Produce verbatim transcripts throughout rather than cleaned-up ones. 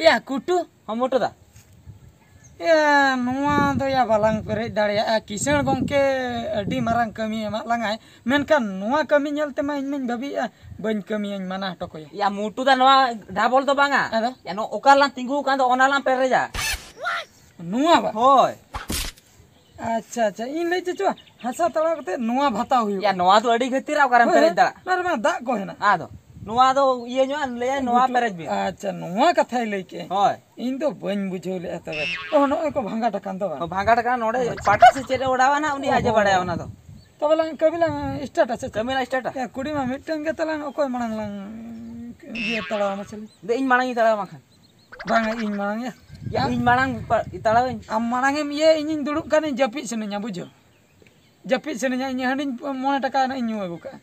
ᱭᱟ ᱠᱩᱴᱩ᱾ ᱦᱚᱸ, ᱢᱚᱴᱩ ᱫᱟ᱾ ᱮ, ᱱᱚᱣᱟ ᱫᱚ ᱭᱟ ᱵᱟᱞᱟᱝ ᱯᱮᱨᱮᱡ ᱫᱟᱲᱮᱭᱟᱜᱼᱟ᱾ ᱠᱤᱥᱟᱹᱬ ᱜᱚᱢᱠᱮ ᱟᱹᱰᱤ ᱢᱟᱨᱟᱝ ᱠᱟᱹᱢᱤ ᱮᱢᱟᱜ ᱞᱟᱝᱟᱭ, ᱢᱮᱱᱠᱷᱟᱱ ᱱᱚᱣᱟ ᱠᱟᱹᱢᱤ ᱧᱮᱞ ᱛᱮᱢᱟ ᱤᱧ ᱢᱟᱧ ᱵᱷᱟᱹᱵᱤᱭᱮᱫᱼᱟ ᱵᱟᱹᱧ ᱠᱟᱹᱢᱤᱭᱟᱹᱧ, ᱢᱟᱱᱟ ᱦᱚᱴᱚ ᱠᱟᱭᱟ᱾ ᱭᱟ ᱢᱚᱴᱩ ᱫᱟ, ᱱᱚᱣᱟ ᱰᱟᱵᱚᱞ ᱫᱚ ᱵᱟᱝᱟ᱾ ᱟᱫᱚ? ᱭᱟ, ᱱᱚ-, ᱚᱠᱟ ᱨᱮᱞᱟᱝ ᱛᱤᱸᱜᱩ ᱟᱠᱟᱱ ᱫᱚ ᱚᱱᱟ ᱞᱟᱝ ᱯᱮᱨᱮᱡᱟ᱾ ᱱᱚᱣᱟ ᱵᱟ? ᱦᱳᱭ᱾ ᱟᱪᱪᱷᱟ, ᱟᱪᱪᱷᱟ, ᱤᱧ ᱞᱟᱹᱭ ᱪᱚ, ᱦᱟᱥᱟ ᱛᱟᱲᱟᱣ ᱠᱟᱛᱮ ᱱᱚᱣᱟ ᱵᱷᱟᱛᱟᱣ ᱦᱩᱭᱩᱜᱼᱟ᱾ ᱭᱟ, ᱱᱚᱣᱟ ᱫᱚ ᱟᱹᱰᱤ ᱠᱷᱟᱹᱛᱤᱨᱟ, ᱚᱠᱟᱨᱮᱢ ᱦᱳᱭ, ᱯᱮᱨᱮᱡ ᱦᱳᱭ, ᱫᱟᱲᱮᱭᱟᱜᱼᱟ? ᱱᱚᱣᱟ ᱨᱮᱢᱟ ᱫᱟᱜ ᱠᱚ ᱦᱮᱱᱟᱜ᱾ ᱟᱫᱚ ᱱᱚᱣᱟ ᱫᱚ ᱤᱭᱟᱹ ᱧᱚᱜ ᱮᱢ ᱞᱟᱹᱭᱟ, ᱱᱚᱣᱟ ᱜᱷᱩᱴᱩ᱾ ᱯᱮᱨᱮᱡ ᱵᱤᱱ᱾ ᱟᱪᱪᱷᱟ, ᱱᱚᱣᱟ ᱠᱟᱛᱷᱟᱭ ᱞᱟᱹᱭ ᱠᱮᱜᱼᱟ᱾ ᱦᱳᱭ᱾ ᱤᱧ ᱫᱚ ᱵᱟᱹᱧ ᱵᱩᱡᱷᱟᱹᱣ ᱞᱮᱫᱼᱟ ᱛᱚᱵᱮ᱾ ᱚ, ᱱᱚᱜᱼᱚᱭ ᱠᱚ ᱵᱷᱟᱸᱜᱟᱴ ᱟᱠᱟᱱ ᱫᱚ ᱵᱟᱝ? ᱚ, ᱵᱷᱟᱸᱜᱟᱴ ᱟᱠᱟᱱᱟ, ᱱᱚᱰᱮ ᱟᱪᱪᱷᱟ᱾ ᱯᱟᱴᱟ ᱥᱮ ᱪᱮᱫ ᱮ ᱚᱰᱟᱣᱟ ᱱᱟᱦᱟᱜ, ᱩᱱᱤ ᱟᱡ ᱮ ᱚ, ᱵᱟᱲᱟᱭᱟ ᱚᱱᱟ ᱫᱚ᱾ ᱛᱚᱵᱮ ᱞᱟᱝ ᱠᱟᱹᱢᱤ ᱞᱟᱝ start ᱟ ᱥᱮ ᱪᱮᱫ? ᱠᱟᱹᱢᱤ ᱞᱟᱝ start ᱟ᱾ ᱭᱟ, ᱠᱩᱲᱤ ᱢᱟ ᱢᱤᱫᱴᱟᱝ ᱜᱮ ᱛᱟᱞᱟᱝ, ᱚᱠᱚᱭ ᱢᱟᱲᱟᱝ ᱞᱟᱝ ᱤᱭᱟᱹ ᱛᱟᱲᱟᱣᱟ ᱢᱟᱥᱮ ᱞᱟᱹᱭ? ᱫᱮ, ᱤᱧ ᱢᱟᱲᱟᱝ ᱤᱧ ᱛᱟᱲᱟᱣᱟ ᱵᱟᱝᱠᱷᱟᱱ᱾ ᱵᱟᱝᱟ, ᱤᱧ ᱢᱟᱲᱟᱝ ᱭᱟ᱾ ᱭᱟ, ᱤᱧ ᱢᱟᱲᱟᱝ ᱯᱟ-, ᱛᱟᱲᱟᱣᱟᱹᱧ᱾ ᱟᱢ ᱢᱟᱲᱟᱝ ᱮᱢ ᱤᱭᱟᱹ, ᱤᱧᱤᱧ ᱫᱩᱲᱩᱵ ᱠᱷᱟᱱ ᱡᱟᱹᱯᱤᱫ ᱥᱟᱱᱟᱧᱟ, ᱵᱩᱡᱷᱟᱹᱣ? ᱡᱟᱹᱯᱤᱫ ᱥᱟᱱᱟᱧᱟ, ᱤᱧ ᱦᱟᱺᱰᱤᱧ ᱢᱚᱬᱮ ᱴᱟᱠᱟ ᱨᱮᱱᱟᱜ ᱤᱧ ᱧᱩ ᱟᱹᱜᱩ ᱠᱟᱜᱼᱟ᱾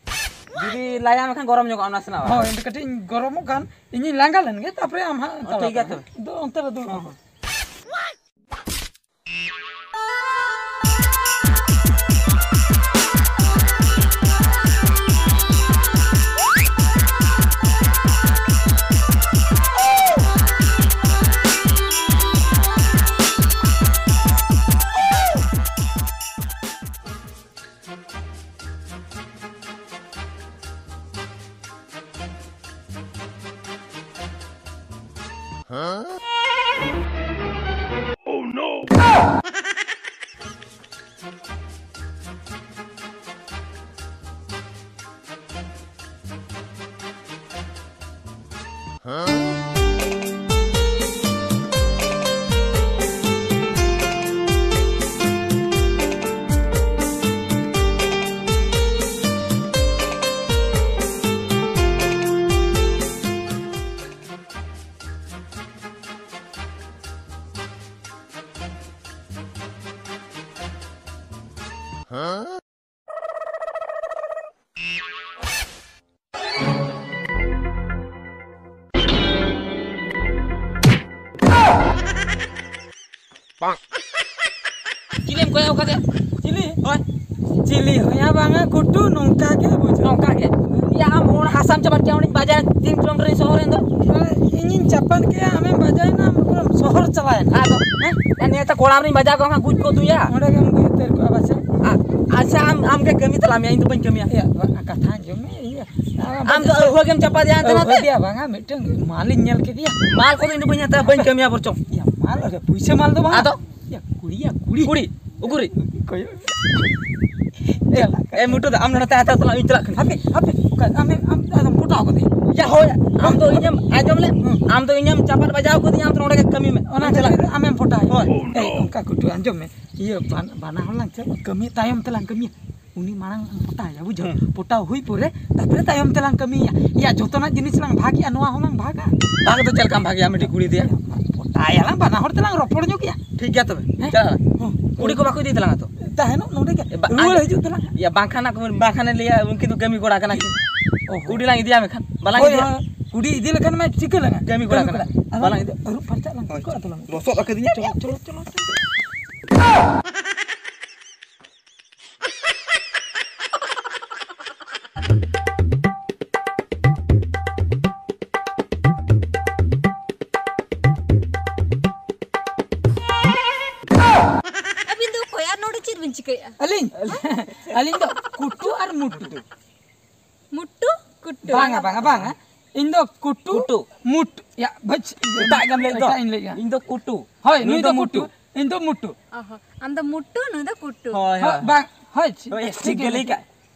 ᱡᱩᱫᱤ ᱞᱟᱭᱟ ᱢᱮᱠᱷᱟᱱ ᱜᱚᱨᱚᱢ ᱧᱚᱜᱚᱜᱼᱟ ᱱᱟᱥᱮᱱᱟᱜ᱾ ᱦᱳᱭ, ᱮᱱᱛᱮ ᱠᱟᱹᱴᱤᱡ ᱤᱧ ᱜᱚᱨᱚᱢᱚᱜ ᱠᱷᱟᱱ ᱤᱧᱤᱧ ᱞᱟᱸᱜᱟ ᱞᱮᱱ ᱜᱮ, ᱛᱟᱨᱯᱚᱨᱮ ᱟᱢ ᱦᱟᱸᱜ ᱚ, ᱛᱟᱲᱟᱣ ᱴᱷᱤᱠ ᱜᱮᱭᱟ ᱠᱟᱜ ᱢᱮ᱾ ᱛᱚᱵᱮ᱾ ᱫᱚ ᱚᱱᱛᱮ ᱨᱮ ᱫᱩᱲᱩᱵ ᱦᱚᱸ, ᱢᱮ᱾ ᱦᱚᱸ᱾ ᱪᱤᱞᱤᱢ ᱠᱚᱭᱚᱜ ᱠᱟᱫᱮᱭᱟ? ᱪᱤᱞᱤ? ᱦᱳᱭ᱾ ᱪᱤᱞᱤ ᱦᱚᱸᱭᱟ ᱵᱟᱝᱟ, ᱠᱩᱴᱩ, ᱱᱚᱝᱠᱟ ᱜᱮ ᱵᱩᱡᱷᱟᱹᱣ᱾ ᱱᱚᱝᱠᱟ ᱜᱮ? ᱭᱟ, ᱟᱢ ᱦᱚᱲ ᱦᱟᱥᱟᱢ ᱪᱟᱯᱟᱫ ᱠᱮᱭᱟ, ᱩᱱᱤ ᱵᱟᱡᱟᱨ ᱛᱤᱱ ᱠᱤᱞᱳᱢᱤᱴᱟᱨ ᱥᱚᱦᱚᱨ ᱨᱮᱱ ᱫᱚ᱾ ᱤᱧᱤᱧ ᱪᱟᱯᱟᱫ ᱠᱮᱭᱟ, ᱟᱢᱮᱢ ᱵᱟᱡᱟᱨ ᱪᱟᱞᱟᱣᱮᱱ᱾ ᱟᱫᱚ, ᱦᱮᱸ? ᱟᱨ ᱱᱤᱭᱟᱹ ᱛᱚ ᱠᱚᱲᱟᱢ ᱨᱤᱧ ᱵᱟᱡᱟᱣ ᱠᱚᱜ ᱠᱷᱟᱱ ᱜᱩᱡ ᱠᱚ ᱩᱛᱩᱭᱟ᱾ ᱚᱸᱰᱮ ᱜᱮ ᱩᱱᱠᱩ ᱩᱛᱟᱹᱨ ᱠᱚᱜᱼᱟ ᱯᱟᱥᱮ᱾ ᱟ-, ᱟᱪᱪᱷᱟ, ᱟᱢ, ᱟᱢ ᱜᱮ ᱠᱟᱹᱢᱤ ᱛᱟᱞᱟᱝ ᱢᱮ, ᱤᱧ ᱫᱚ ᱵᱟᱹᱧ ᱠᱟᱹᱢᱤᱭᱟ᱾ ᱮᱭᱟ, ᱵᱟ-, ᱠᱟᱛᱷᱟ ᱟᱸᱡᱚᱢ ᱢᱮ, ᱤᱭᱟᱹ᱾ ᱟᱢ ᱫᱚ ᱟᱹᱣᱦᱟᱹ ᱜᱮᱢ ᱪᱟᱯᱟᱫᱮᱭᱟ ᱦᱟᱱᱛᱮ ᱱᱟᱛᱮ᱾ ᱟᱹᱣᱦᱟᱹ ᱫᱮᱭᱟ ᱵᱟᱝᱟ, ᱢᱤᱫᱴᱟᱝ ᱢᱟᱞᱤᱧ ᱧᱮᱞ ᱠᱮᱫᱮᱭᱟ᱾ ᱢᱟᱞ ᱠᱚᱫᱚ ᱤᱧ ᱫᱚ ᱵᱟᱹᱧ ᱦᱟᱛᱟᱣᱟ, ᱵᱟᱹᱧ ᱠᱟᱹᱢᱤᱭᱟ ᱵᱚᱨᱪᱚᱝ᱾ ᱭᱟ, ᱢᱟᱞ ᱨᱮ ᱯᱩᱭᱥᱟᱹ ᱢᱟᱞ ᱫᱚ ᱵᱟᱝ᱾ ᱟᱫᱚ? ᱭᱟ, ᱠᱩᱲᱤᱭᱟ, ᱠᱩᱲᱤ᱾ ᱠᱩᱲᱤ? ᱩᱠᱩᱨᱤᱡ? ᱠᱚᱭᱚᱜ᱾ ᱮ, ᱮ, ᱢᱩᱴᱩ ᱫᱟ, ᱟᱢ ᱱᱚᱰᱮ ᱛᱟᱦᱮᱸ ᱦᱟᱛᱟᱲ ᱛᱟᱞᱟᱝ, ᱤᱧ ᱪᱟᱞᱟᱜ ᱠᱟᱹᱱᱟᱹᱧ᱾ ᱦᱟᱯᱮ, ᱦᱟᱯᱮ, ᱚᱠᱟ, ᱟᱢᱮᱢ, ᱟᱢ, ᱟᱫᱚᱢ ᱯᱚᱴᱟᱣ ᱠᱟᱫᱮᱭᱟ? ᱭᱟ, ᱦᱳᱭ, ᱟᱢ ᱫᱚ ᱤᱧᱮᱢ ᱟᱸᱡᱚᱢ ᱞᱮᱫ? ᱦᱩᱸ᱾ ᱟᱢ ᱫᱚ ᱤᱧᱮᱢ ᱪᱟᱯᱟᱫ ᱵᱟᱡᱟᱣ ᱠᱟᱹᱫᱤᱧᱟ, ᱟᱢ ᱫᱚ ᱱᱚᱰᱮ ᱜᱮ ᱠᱟᱹᱢᱤ ᱢᱮ᱾ ᱚᱱᱟ ᱤᱧ ᱪᱟᱞᱟᱜ ᱠᱷᱟᱹᱛᱤᱨ ᱠᱟᱹᱱᱟᱹᱧ᱾ ᱟᱢᱮᱢ ᱯᱚᱴᱟᱣ᱾ ᱦᱳᱭ᱾ ᱮᱭ, ᱚᱱᱠᱟ ᱠᱩᱴᱩ, ᱟᱸᱡᱚᱢ ᱢᱮ᱾ ᱤᱭᱟᱹ, ᱵᱟᱱ-, ᱵᱟᱱᱟ ᱦᱚᱲ ᱞᱟᱝ ᱪᱟᱞᱟᱜ, ᱠᱟᱹᱢᱤ ᱛᱟᱭᱚᱢ ᱛᱮᱞᱟᱝ ᱠᱟᱹᱢᱤᱭᱟ᱾ ᱩᱱᱤ ᱢᱟᱲᱟᱝ ᱯᱚᱴᱟᱣᱮᱭᱟ, ᱵᱩᱡᱷᱟᱹᱣ? ᱦᱩᱸ᱾ ᱯᱚᱴᱟᱣ ᱦᱩᱭ ᱯᱚᱨᱮ, ᱛᱟᱨᱯᱚᱨᱮ ᱛᱟᱭᱚᱢ ᱛᱮᱞᱟᱝ ᱠᱟᱹᱢᱤᱭᱟ᱾ ᱭᱟ, ᱡᱚᱛᱚᱱᱟᱜ ᱡᱤᱱᱤᱥ ᱞᱟᱝ ᱵᱷᱟᱜᱽ ᱮᱜᱼᱟ, ᱱᱚᱣᱟ ᱦᱚᱸᱞᱟᱝ ᱵᱷᱟᱜᱟ᱾ ᱵᱷᱟᱜᱽ ᱫᱚ ᱪᱮᱫ ᱞᱮᱠᱟᱢ ᱵᱷᱟᱜᱮᱭᱟ ᱢᱤᱫᱴᱤᱡ ᱠᱩᱲᱤ ᱫᱤᱭᱟ? ᱯᱚᱴᱟᱭᱟᱞᱟᱝ, ᱵᱟᱱᱟ ᱦᱚᱲ ᱛᱮᱞᱟᱝ ᱨᱚᱯᱚᱲ ᱧᱚᱜ ᱜᱮᱭᱟ᱾ ᱴᱷᱤᱠ ᱜᱮᱭᱟ ᱛᱚᱵᱮ, ᱦᱮᱸ? ᱪᱟᱞᱟᱜ ᱟᱞᱟᱝ᱾ ᱦᱚᱸ᱾ ᱠᱩᱲᱤ ᱠᱚ ᱵᱟᱠᱚ ᱤᱫᱤ ᱛᱟᱞᱟᱝᱟ ᱛᱚ? ᱛᱟᱦᱮᱱᱚᱜ ᱱᱚᱰᱮ ᱜᱮ᱾ ᱮ, ᱵᱟ-, ᱨᱩᱣᱟᱹᱲ ᱟᱸᱡᱚᱢ᱾ ᱦᱤᱡᱩᱜ ᱛᱟᱞᱟᱝ᱾ ᱭᱟ, ᱵᱟᱝᱠᱷᱟᱱ ᱱᱟᱜ ᱠᱚ, ᱵᱟᱝᱠᱷᱟᱱᱮ ᱞᱟᱹᱭᱟ, ᱩᱱᱠᱤᱱ ᱫᱚ ᱠᱟᱹᱢᱤ ᱠᱚᱲᱟ ᱠᱟᱱᱟ ᱠᱤᱱ᱾ ᱚ᱾ ᱠᱩᱲᱤ ᱞᱟᱝ ᱤᱫᱤᱭᱟ ᱢᱮᱠᱷᱟᱱ, ᱵᱟᱞᱟᱝ ᱦᱳᱭ, ᱤᱫᱤᱭᱟ? ᱦᱳᱭ᱾ ᱠᱩᱲᱤ ᱤᱫᱤ ᱞᱮᱠᱷᱟᱱ ᱢᱟ ᱪᱤᱠᱟᱹ ᱞᱟᱝᱟ? ᱠᱟᱹᱢᱤ ᱠᱚᱲᱟ ᱠᱟᱱᱟ᱾ ᱟᱫᱚ ᱵᱟᱞᱟᱝ ᱤᱫᱤ᱾ ᱟᱹᱨᱩᱵ ᱯᱷᱟᱨᱪᱟᱜ ᱞᱟᱝ᱾ ᱦᱳᱭ᱾ ᱴᱷᱤᱠᱚᱜᱼᱟ ᱛᱟᱞᱟᱝ᱾ ᱞᱚᱥᱚᱫ ᱟᱠᱟᱫᱤᱧᱟ᱾ ᱪᱚᱞᱚ, ᱪᱚᱞᱚ, ᱪᱚᱞᱚ, ᱪᱚᱞᱚ᱾ ᱟᱹᱵᱤᱱ ᱫᱚ ᱚᱠᱚᱭ ᱟᱨ ᱱᱚᱰᱮ ᱪᱮᱫ ᱵᱤᱱ ᱪᱤᱠᱟᱹᱭᱮᱫᱼᱟ? ᱟᱹᱞᱤᱧ? ᱟᱹᱞᱤᱧ ᱫᱚ ᱠᱩᱴᱩ ᱟᱨ ᱢᱩᱴᱩ᱾ ᱢᱩᱴᱩ? ᱠᱩᱴᱩ? ᱵᱟᱝᱟ, ᱵᱟᱝᱟ, ᱵᱟᱝᱟ᱾ ᱤᱧ ᱫᱚ ᱠᱩᱴᱩ, ᱠᱩᱴᱩ᱾ ᱢᱩᱴ-, ᱭᱟ, ᱵᱷᱟᱹᱡ-, ᱮᱴᱟᱜ ᱜᱮᱢ ᱞᱟᱹᱭᱮᱫ ᱫᱚ᱾ ᱮᱴᱟᱜ ᱤᱧ ᱞᱟᱹᱭᱮᱫᱼᱟ᱾ ᱤᱧ ᱫᱚ ᱠᱩᱴᱩ᱾ ᱦᱳᱭ, ᱱᱩᱭ ᱱᱩᱭ ᱫᱚ ᱫᱚ ᱠᱩᱴᱩ᱾ ᱢᱩᱴᱩ᱾ ᱤᱧ ᱫᱚ ᱢᱩᱴᱩ᱾ ᱚ ᱦᱚᱸ᱾ ᱟᱢ ᱫᱚ ᱢᱩᱴᱩ, ᱱᱩᱭ ᱫᱚ ᱠᱩᱴᱩ᱾ ᱦᱳᱭ, ᱦᱳᱭ, ᱦᱳᱭ᱾ ᱵᱟᱝ, ᱦᱳᱭ, ᱦᱳᱭ, ᱴᱷᱤᱠ ᱴᱷᱤᱠ ᱜᱮ ᱜᱮ ᱞᱟᱹᱭ ᱞᱟᱹᱭ ᱠᱟᱜ᱾ ᱠᱟᱜ᱾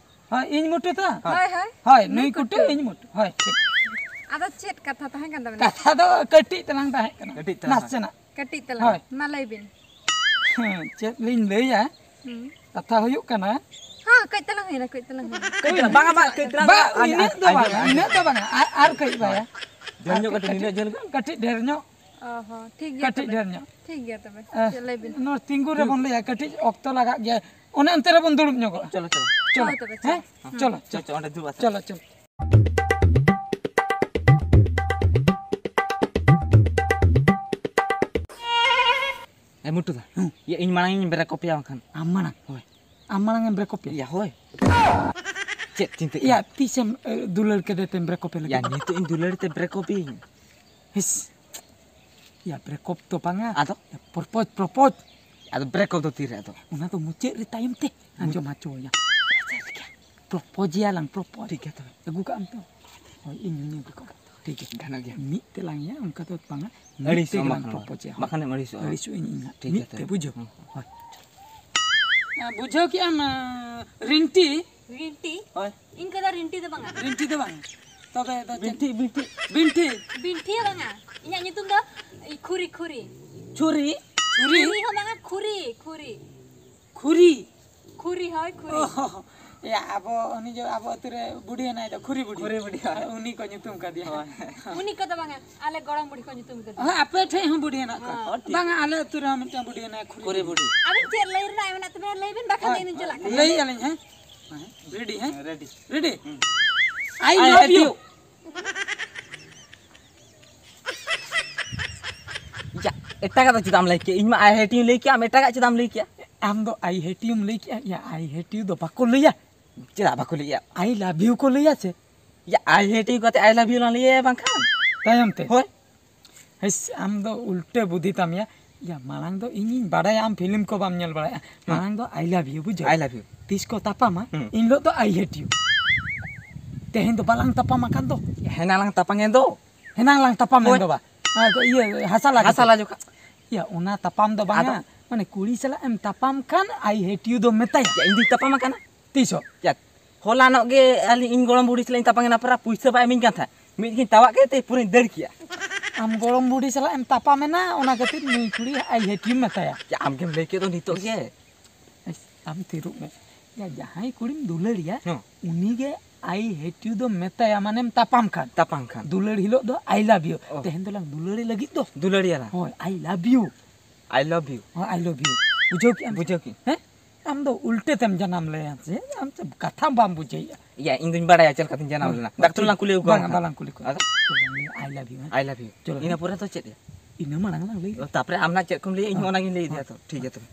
ᱦᱳᱭ, ᱤᱧ ᱢᱩᱴᱩ ᱛᱚ? ᱦᱳᱭ᱾ ᱦᱳᱭ, ᱦᱳᱭ᱾ ᱦᱳᱭ, ᱱᱩᱭ ᱱᱩᱭ ᱠᱩᱴᱩ, ᱠᱩᱴᱩ᱾ ᱤᱧ ᱢᱩᱴᱩ᱾ ᱦᱳᱭ, ᱴᱷᱤᱠ᱾ ᱟᱫᱚ ᱪᱮᱫ ᱠᱟᱛᱷᱟ ᱛᱟᱦᱮᱸ ᱠᱟᱱ ᱛᱟᱵᱮᱱᱟ? ᱠᱟᱛᱷᱟ ᱫᱚ ᱠᱟᱹᱴᱤᱡ ᱛᱟᱞᱟᱝ ᱛᱟᱦᱮᱸ ᱠᱟᱱᱟ᱾ ᱠᱟᱹᱴᱤᱡ ᱛᱟᱞᱟᱝ᱾ ᱱᱟᱥᱮᱱᱟᱜ᱾ ᱠᱟᱹᱴᱤᱡ ᱛᱟᱞᱟᱝ᱾ ᱦᱳᱭ᱾ ᱢᱟ ᱞᱟᱹᱭ ᱵᱤᱱ᱾ ᱦᱮᱸ, ᱪᱮᱫ ᱞᱤᱧ ᱞᱟᱹᱭᱟ? ᱦᱩᱸ᱾ ᱠᱟᱛᱷᱟ ᱦᱩᱭᱩᱜ ᱠᱟᱱᱟ᱾ ᱦᱮᱸ, ᱠᱟᱹᱡ ᱛᱟᱞᱟᱝ ᱦᱩᱭᱱᱟ, ᱠᱟᱹᱡ ᱛᱟᱞᱟᱝ ᱦᱩᱭᱱᱟ᱾ ᱠᱟᱹᱡ ᱛᱟᱞᱟᱝ, ᱵᱟᱝᱟ, ᱵᱟᱝ, ᱠᱟᱹᱡ ᱛᱟᱞᱟᱝ᱾ ᱵᱟ, ᱟᱸᱡᱚᱢ, ᱤᱱᱟᱹᱜ ᱫᱚ ᱟᱸᱡᱚᱢ, ᱵᱟᱝᱟ, ᱟᱸᱡᱚᱢ᱾ ᱤᱱᱟᱹᱜ ᱫᱚ ᱵᱟᱝᱟ᱾ ᱟᱨ, ᱟᱨ ᱠᱟᱹᱡ ᱵᱟᱭᱟ᱾ ᱰᱷᱮᱨ ᱧᱚᱜ ᱠᱟᱹᱴᱤᱡ, ᱠᱟᱹᱴᱤᱡ, ᱱᱤᱱᱟᱹᱜ ᱡᱷᱟᱹᱞ ᱜᱮ? ᱠᱟᱹᱴᱤᱡ ᱰᱷᱮᱨ ᱧᱚᱜ᱾ ᱚ ᱦᱚᱸ, ᱴᱷᱤᱠ ᱜᱮᱭᱟ ᱠᱟᱹᱴᱤᱡ ᱛᱚᱵᱮ᱾ ᱰᱷᱮᱨ ᱧᱚᱜ᱾ ᱴᱷᱤᱠ ᱜᱮᱭᱟ ᱛᱚᱵᱮ᱾ ᱮ, ᱪᱮᱫ ᱞᱟᱹᱭ ᱵᱤᱱ? ᱱᱚᱣᱟ ᱛᱤᱸᱜᱩ ᱨᱮᱵᱚᱱ ᱞᱟᱹᱭᱟ, ᱠᱟᱹᱴᱤᱡ ᱚᱠᱛᱚ ᱞᱟᱜᱟᱜ ᱜᱮᱭᱟ᱾ ᱚᱱᱮ ᱚᱱᱛᱮ ᱨᱮᱵᱚᱱ ᱫᱩᱲᱩᱵ ᱧᱚᱜᱚᱜᱼᱟ᱾ ᱪᱚᱞᱚ, ᱪᱚᱞᱚ᱾ ᱦᱮᱸ? ᱦᱩᱸ᱾ ᱪᱚᱞᱚ, ᱪᱚᱞᱚ, ᱪᱚᱞᱚ᱾ ᱪᱚᱞᱚ, ᱚᱸᱰᱮ ᱫᱩᱲᱩᱵ ᱟᱥᱮ᱾ ᱪᱚᱞᱚ, ᱪᱚᱞᱚ᱾ ᱮ, ᱢᱩᱴᱩ ᱫᱟ᱾ ᱦᱩᱸ᱾ ᱤᱭᱟᱹ, ᱤᱧ ᱢᱟᱲᱟᱝ ᱤᱧ ᱵᱨᱮᱠ ᱟᱯᱮᱭᱟ ᱵᱟᱝᱠᱷᱟᱱ᱾ ᱟᱢ ᱢᱟᱲᱟᱝ? ᱦᱳᱭ᱾ ᱟᱢ ᱢᱟᱲᱟᱝ ᱮᱢ ᱵᱨᱮᱠ ᱟᱯᱮᱭᱟ? ᱭᱟ, ᱦᱳᱭ᱾ ᱪᱮᱫ ᱪᱤᱱᱛᱟᱹᱜ ᱭᱟ, ᱠᱟᱱᱟ? ᱛᱤᱥᱮᱢ, ᱮ, ᱫᱩᱞᱟᱹᱲ ᱠᱮᱫᱮ ᱛᱮᱢ ᱵᱨᱮᱠ ᱟᱯᱮ ᱞᱟᱹᱜᱤᱫ? ᱭᱟ, ᱱᱤᱛᱚᱜ ᱤᱧ ᱫᱩᱞᱟᱹᱲ ᱛᱮ ᱵᱨᱮᱠ ᱟᱯᱮᱭᱟᱹᱧ᱾ ᱦᱤᱥ᱾ ᱭᱟ, break up ᱫᱚ ᱵᱟᱝᱟ᱾ ᱟᱫᱚ? ᱭᱟ, propose, propose᱾ ᱟᱫᱚ break up ᱫᱚ ᱛᱤᱨᱮ ᱟᱫᱚ? ᱚᱱᱟ ᱫᱚ ᱢᱩᱪᱟᱹᱫ ᱨᱮ ᱛᱟᱭᱚᱢ ᱛᱮ ᱟᱸᱡᱚᱢ ᱦᱚᱪᱚᱭᱟ᱾ ᱟᱪᱪᱷᱟ, ᱴᱷᱤᱠ ᱜᱮᱭᱟ᱾ Propose ᱭᱟᱞᱟᱝ, propose᱾ ᱴᱷᱤᱠ ᱜᱮᱭᱟ ᱛᱚᱵᱮ᱾ ᱟᱹᱜᱩ ᱠᱟᱜ ᱟᱢ ᱛᱚ? ᱦᱳᱭ, ᱤᱧ ᱦᱚᱸᱧ ᱟᱹᱜᱩ ᱠᱟᱜ᱾ ᱴᱷᱤᱠ ᱜᱮᱭᱟ, ᱜᱟᱱᱚᱜ ᱜᱮᱭᱟ᱾ ᱢᱤᱫ ᱛᱮᱞᱟᱝ ᱭᱟ, ᱚᱱᱠᱟ ᱫᱚ ᱵᱟᱝᱟ᱾ ᱢᱤᱫ ᱟᱹᱲᱤᱥᱚᱜ ᱛᱮᱜᱮ ᱟᱢ ᱞᱟᱝ ᱵᱟᱠᱷᱟᱱ᱾ Propose ᱭᱟ᱾ ᱵᱟᱠᱷᱟᱱᱮᱢ ᱟᱹᱲᱤᱥᱚᱜᱼᱟ᱾ ᱟᱹᱲᱤᱥᱚᱜ ᱟᱹᱧ ᱤᱧ ᱦᱟᱸᱜ᱾ ᱴᱷᱤᱠ ᱢᱤᱫ ᱜᱮᱭᱟ ᱛᱮ, ᱛᱚᱵᱮ᱾ ᱵᱩᱡᱷᱟᱹᱣ? ᱦᱩᱸ᱾ ᱦᱳᱭ᱾ ᱵᱩᱡᱷᱟᱹᱣ ᱠᱮᱜ ᱟᱢ, ᱨᱤᱱᱴᱤ? ᱨᱤᱱᱴᱤ? ᱦᱳᱭ᱾ ᱤᱧ ᱠᱚᱫᱚ ᱨᱤᱱᱴᱤ ᱫᱚ ᱵᱟᱝᱟ᱾ ᱨᱤᱱᱴᱤ ᱫᱚ ᱵᱟᱝ᱾ ᱛᱚᱵᱮ ᱫᱚ ᱪᱮᱫ? ᱵᱤᱱᱴᱷᱤ, ᱵᱤᱱᱴᱷᱤ᱾ ᱵᱤᱱᱴᱷᱤ? ᱵᱤᱱᱴᱷᱤ ᱦᱚᱸ ᱵᱟᱝᱟ᱾ ᱤᱧᱟᱹᱜ ᱧᱩᱛᱩᱢ ᱫᱚ ᱠᱷᱩᱨᱤ, ᱠᱷᱩᱨᱤ᱾ ᱪᱷᱩᱨᱤ? ᱪᱷᱩᱨᱤ? ᱪᱷᱩᱨᱤ ᱦᱚᱸ ᱵᱟᱝᱟ, ᱠᱷᱩᱨᱤ, ᱠᱷᱩᱨᱤ᱾ ᱠᱷᱩᱨᱤ? ᱠᱷᱩᱨᱤ, ᱦᱳᱭ, ᱠᱷᱩᱨᱤ᱾ ᱚ, ᱭᱟ, ᱟᱵᱚ ᱩᱱᱤ ᱡᱚ, ᱟᱵᱚ ᱟᱹᱛᱩ ᱨᱮ ᱵᱩᱰᱷᱤ ᱦᱮᱱᱟᱭ ᱫᱚ, ᱠᱷᱩᱨᱤ ᱵᱩᱰᱷᱤ᱾ ᱠᱷᱩᱨᱤ ᱵᱩᱰᱷᱤ, ᱦᱳᱭ᱾ ᱟᱨ ᱩᱱᱤ ᱠᱚ ᱧᱩᱛᱩᱢ ᱠᱟᱫᱮᱭᱟ᱾ ᱦᱳᱭ᱾ ᱩᱱᱤ ᱠᱚᱫᱚ ᱵᱟᱝᱟ, ᱟᱞᱮ ᱜᱚᱲᱚᱢ ᱵᱩᱰᱷᱤ ᱠᱚ ᱧᱩᱛᱩᱢ ᱠᱟᱫᱮᱭᱟ᱾ ᱦᱳᱭ, ᱟᱯᱮ ᱴᱷᱮᱡ ᱦᱚᱸ ᱵᱩᱰᱷᱤ ᱦᱮᱱᱟᱜ ᱠᱚᱣᱟ᱾ ᱦᱚᱸ᱾ ᱵᱟᱝᱟ, ᱟᱞᱮ ᱟᱹᱛᱩ ᱨᱮᱦᱚᱸ ᱢᱤᱫᱴᱟᱝ ᱵᱩᱰᱷᱤ ᱦᱮᱱᱟᱭᱟ, ᱠᱷᱩᱨᱤ ᱠᱷᱩᱨᱤ ᱵᱩᱰᱷᱤ᱾ ᱵᱩᱰᱷᱤ᱾ ᱟᱵᱤᱱ ᱪᱮᱫ ᱞᱟᱹᱭ ᱨᱮᱱᱟᱜ ᱢᱮᱱᱟᱜ ᱛᱟᱵᱮᱱᱟ, ᱞᱟᱹᱭ ᱵᱤᱱ, ᱵᱟᱠᱷᱟᱱ ᱦᱳᱭ᱾ ᱟᱹᱞᱤᱧ ᱪᱟᱞᱟᱜ ᱠᱟᱱᱟ᱾ ᱞᱟᱹᱭᱮᱫᱼᱟ ᱞᱤᱧ, ᱦᱮᱸ? ᱦᱮᱸ, ᱨᱮᱰᱤ, ᱦᱮᱸ? Ready. I I love hate you. You. ᱭᱟ, ᱮᱴᱟᱜᱟᱜ ᱫᱚ ᱪᱮᱫᱟᱜ ᱮᱢ ᱞᱟᱹᱭ ᱠᱮᱜᱼᱟ? ᱤᱧ ᱢᱟ I hate you ᱞᱟᱹᱭ ᱠᱮᱜᱼᱟ, ᱟᱢ ᱮᱴᱟᱜᱟᱜ ᱪᱮᱫᱟᱜ ᱮᱢ ᱞᱟᱹᱭ ᱠᱮᱜᱼᱟ? ᱟᱢ ᱫᱚ I hate you ᱮᱢ ᱞᱟᱹᱭ ᱠᱮᱜᱼᱟ? ᱭᱟ, I hate you ᱫᱚ ᱵᱟᱠᱚ ᱞᱟᱹᱭᱟ᱾ ᱪᱮᱫᱟᱜ ᱵᱟᱠᱚ ᱞᱟᱹᱭᱟ? I love you ᱠᱚ ᱞᱟᱹᱭᱟ ᱥᱮ᱾ ᱭᱟ, I hate you ᱠᱟᱛᱮ I love you ᱞᱟᱝ ᱞᱟᱹᱭᱟ ᱵᱟᱝᱠᱷᱟᱱ? ᱛᱟᱭᱚᱢ ᱛᱮ? ᱦᱳᱭ᱾ ᱦᱮᱸᱥ, ᱟᱢ ᱫᱚ ᱩᱞᱴᱟᱹ ᱵᱩᱫᱷᱤ ᱛᱟᱢ ᱭᱟ᱾ ᱭᱟ, ᱢᱟᱲᱟᱝ ᱫᱚ ᱤᱧᱤᱧ ᱵᱟᱲᱟᱭᱟ ᱟᱢ ᱯᱷᱤᱞᱢ ᱠᱚ ᱵᱟᱢ ᱧᱮᱞ ᱵᱟᱲᱟᱭᱟ᱾ ᱦᱮᱸ᱾ ᱢᱟᱲᱟᱝ ᱫᱚ I love you, ᱵᱩᱡᱷᱟᱹᱣ? I love you᱾ ᱛᱤᱥ ᱠᱚ ᱛᱟᱯᱟᱢᱟ, ᱦᱩᱸ᱾ ᱤᱱ ᱦᱤᱞᱳᱜ ᱫᱚ I hate you᱾ ᱛᱮᱦᱮᱧ ᱫᱚ ᱵᱟᱞᱟᱝ ᱛᱟᱯᱟᱢ ᱟᱠᱟᱱ ᱫᱚ᱾ ᱦᱮᱱᱟᱝ ᱞᱟᱝ ᱛᱟᱯᱟᱢ ᱮᱱ ᱫᱚ᱾ ᱦᱮᱱᱟᱝ ᱞᱟᱝ ᱛᱟᱯᱟᱢ ᱮᱱ ᱦᱳᱭ᱾ ᱫᱚ ᱵᱟ᱾ ᱟᱨ ᱠᱚ ᱤᱭᱟᱹ, ᱦᱟᱥᱟ ᱞᱟ ᱦᱟᱥᱟ ᱠᱟᱛᱮ᱾ ᱞᱟ ᱡᱚᱠᱷᱟ᱾ ᱭᱟ, ᱚᱱᱟ ᱛᱟᱯᱟᱢ ᱫᱚ ᱵᱟᱝᱟ᱾ ᱟᱫᱚ? ᱢᱟᱱᱮ ᱠᱩᱲᱤ ᱥᱟᱞᱟᱜ ᱮᱢ ᱛᱟᱯᱟᱢ ᱠᱷᱟᱱ I hate you ᱫᱚᱢ ᱢᱮᱛᱟᱭᱟ᱾ ᱭᱟ, ᱤᱧ ᱫᱩᱧ ᱛᱟᱯᱟᱢ ᱟᱠᱟᱱᱟ᱾ ᱛᱤᱥᱚᱜ? ᱪᱮᱫ? ᱦᱚᱞᱟᱱᱚᱜ ᱜᱮ ᱟᱹᱞᱤᱧ, ᱤᱧ ᱜᱚᱲᱚᱢ ᱵᱩᱲᱦᱤ ᱥᱟᱞᱟᱜ ᱤᱧ ᱛᱟᱯᱟᱢ ᱮᱱᱟ, ᱯᱨᱟᱭ ᱯᱩᱭᱥᱟᱹ ᱵᱟᱭ ᱤᱢᱟᱹᱧ ᱠᱟᱱ ᱛᱟᱦᱮᱸᱫ᱾ ᱢᱤᱫ ᱜᱤᱧ ᱛᱟᱣᱟᱜ ᱠᱮᱫ ᱛᱮ ᱯᱩᱨᱟᱹᱧ ᱫᱟᱹᱲ ᱠᱮᱜᱼᱟ᱾ ᱟᱢ ᱜᱚᱲᱚᱢ ᱵᱩᱲᱦᱤ ᱥᱟᱞᱟᱜ ᱮᱢ ᱛᱟᱯᱟᱢ ᱮᱱᱟ, ᱚᱱᱟ ᱠᱷᱟᱹᱛᱤᱨ ᱱᱩᱭ ᱠᱩᱲᱤ I hate you ᱢᱮᱛᱟᱭᱟ᱾ ᱪᱮᱫ ᱟᱢ ᱜᱮᱢ ᱞᱟᱹᱭ ᱠᱮᱫ ᱫᱚ ᱱᱤᱛᱚᱜ ᱜᱮ? ᱟᱢ ᱛᱷᱤᱨᱚᱜ ᱢᱮ᱾ ᱭᱟ, ᱡᱟᱦᱟᱸᱭ ᱠᱩᱲᱤᱢ ᱫᱩᱞᱟᱹᱲᱤᱭᱟ, ᱦᱮᱸ᱾ ᱩᱱᱤ ᱜᱮ I hate you ᱫᱚ ᱢᱮᱛᱟᱭᱟ, ᱢᱟᱱᱮᱢ ᱛᱟᱯᱟᱢ ᱠᱷᱟᱱ᱾ ᱛᱟᱯᱟᱢ ᱠᱷᱟᱱ᱾ ᱫᱩᱞᱟᱹᱲ ᱦᱤᱞᱳᱜ ᱫᱚ I love you᱾ ᱚ᱾ ᱛᱮᱦᱮᱧ ᱫᱚᱞᱟᱝ ᱫᱩᱞᱟᱹᱲᱤ ᱞᱟᱹᱜᱤᱫ ᱫᱚ᱾ ᱫᱩᱞᱟᱹᱲᱤᱭᱟᱞᱟᱝ᱾ ᱦᱳᱭ, I love you᱾ I love you᱾ ᱦᱳᱭ, I love you᱾ ᱵᱩᱡᱷᱟᱹᱣ ᱠᱮᱜᱼᱟᱢ? ᱵᱩᱡᱷᱟᱹᱣ ᱠᱮᱜᱼᱟᱹᱧ᱾ ᱦᱮᱸ? ᱟᱢ ᱫᱚ ᱩᱞᱴᱟᱹ ᱛᱮᱢ ᱡᱟᱱᱟᱢ ᱞᱮᱱᱟ ᱥᱮ? ᱟᱢ ᱪᱮᱫ ᱠᱟᱛᱷᱟ ᱵᱟᱢ ᱵᱩᱡᱷᱟᱹᱣᱮᱫᱼᱟ? ᱭᱟ, ᱤᱧ ᱫᱩᱧ ᱵᱟᱲᱟᱭᱟ ᱪᱮᱫ ᱞᱮᱠᱟᱛᱤᱧ ᱡᱟᱱᱟᱢ ᱦᱳᱭ᱾ ᱞᱮᱱᱟ᱾ ᱵᱟᱝ, ᱰᱟᱠᱛᱚᱨ ᱞᱟᱝ ᱠᱩᱞᱤ ᱟᱹᱜᱩ ᱵᱟᱝ, ᱠᱚᱣᱟ ᱵᱟᱞᱟᱝ ᱠᱩᱞᱤ ᱠᱚᱣᱟ᱾ ᱟᱫᱚ? ᱪᱚᱞᱚ, ᱞᱟᱹᱭ, I love you, ᱦᱮᱸ? I love you᱾ ᱪᱚᱞᱚ, ᱤᱱᱟᱹ ᱦᱮᱸ? ᱯᱚᱨᱮ ᱫᱚ ᱪᱮᱫ ᱭᱟ? ᱤᱱᱟᱹ ᱢᱟᱲᱟᱝ ᱞᱟᱝ ᱞᱟᱹᱭ ᱚ, ᱞᱮᱜᱮ᱾ ᱛᱟᱯᱚᱨᱮ ᱟᱢ ᱱᱟᱜ ᱪᱮᱫ ᱠᱚᱢ ᱞᱟᱹᱭᱟ, ᱤᱧ ᱦᱚᱸ ᱦᱳᱭ᱾ ᱚᱱᱟᱜᱤᱧ ᱞᱟᱹᱭ ᱤᱫᱤᱭᱟ ᱛᱚ᱾ ᱴᱷᱤᱠ ᱜᱮᱭᱟ ᱛᱚᱵᱮ᱾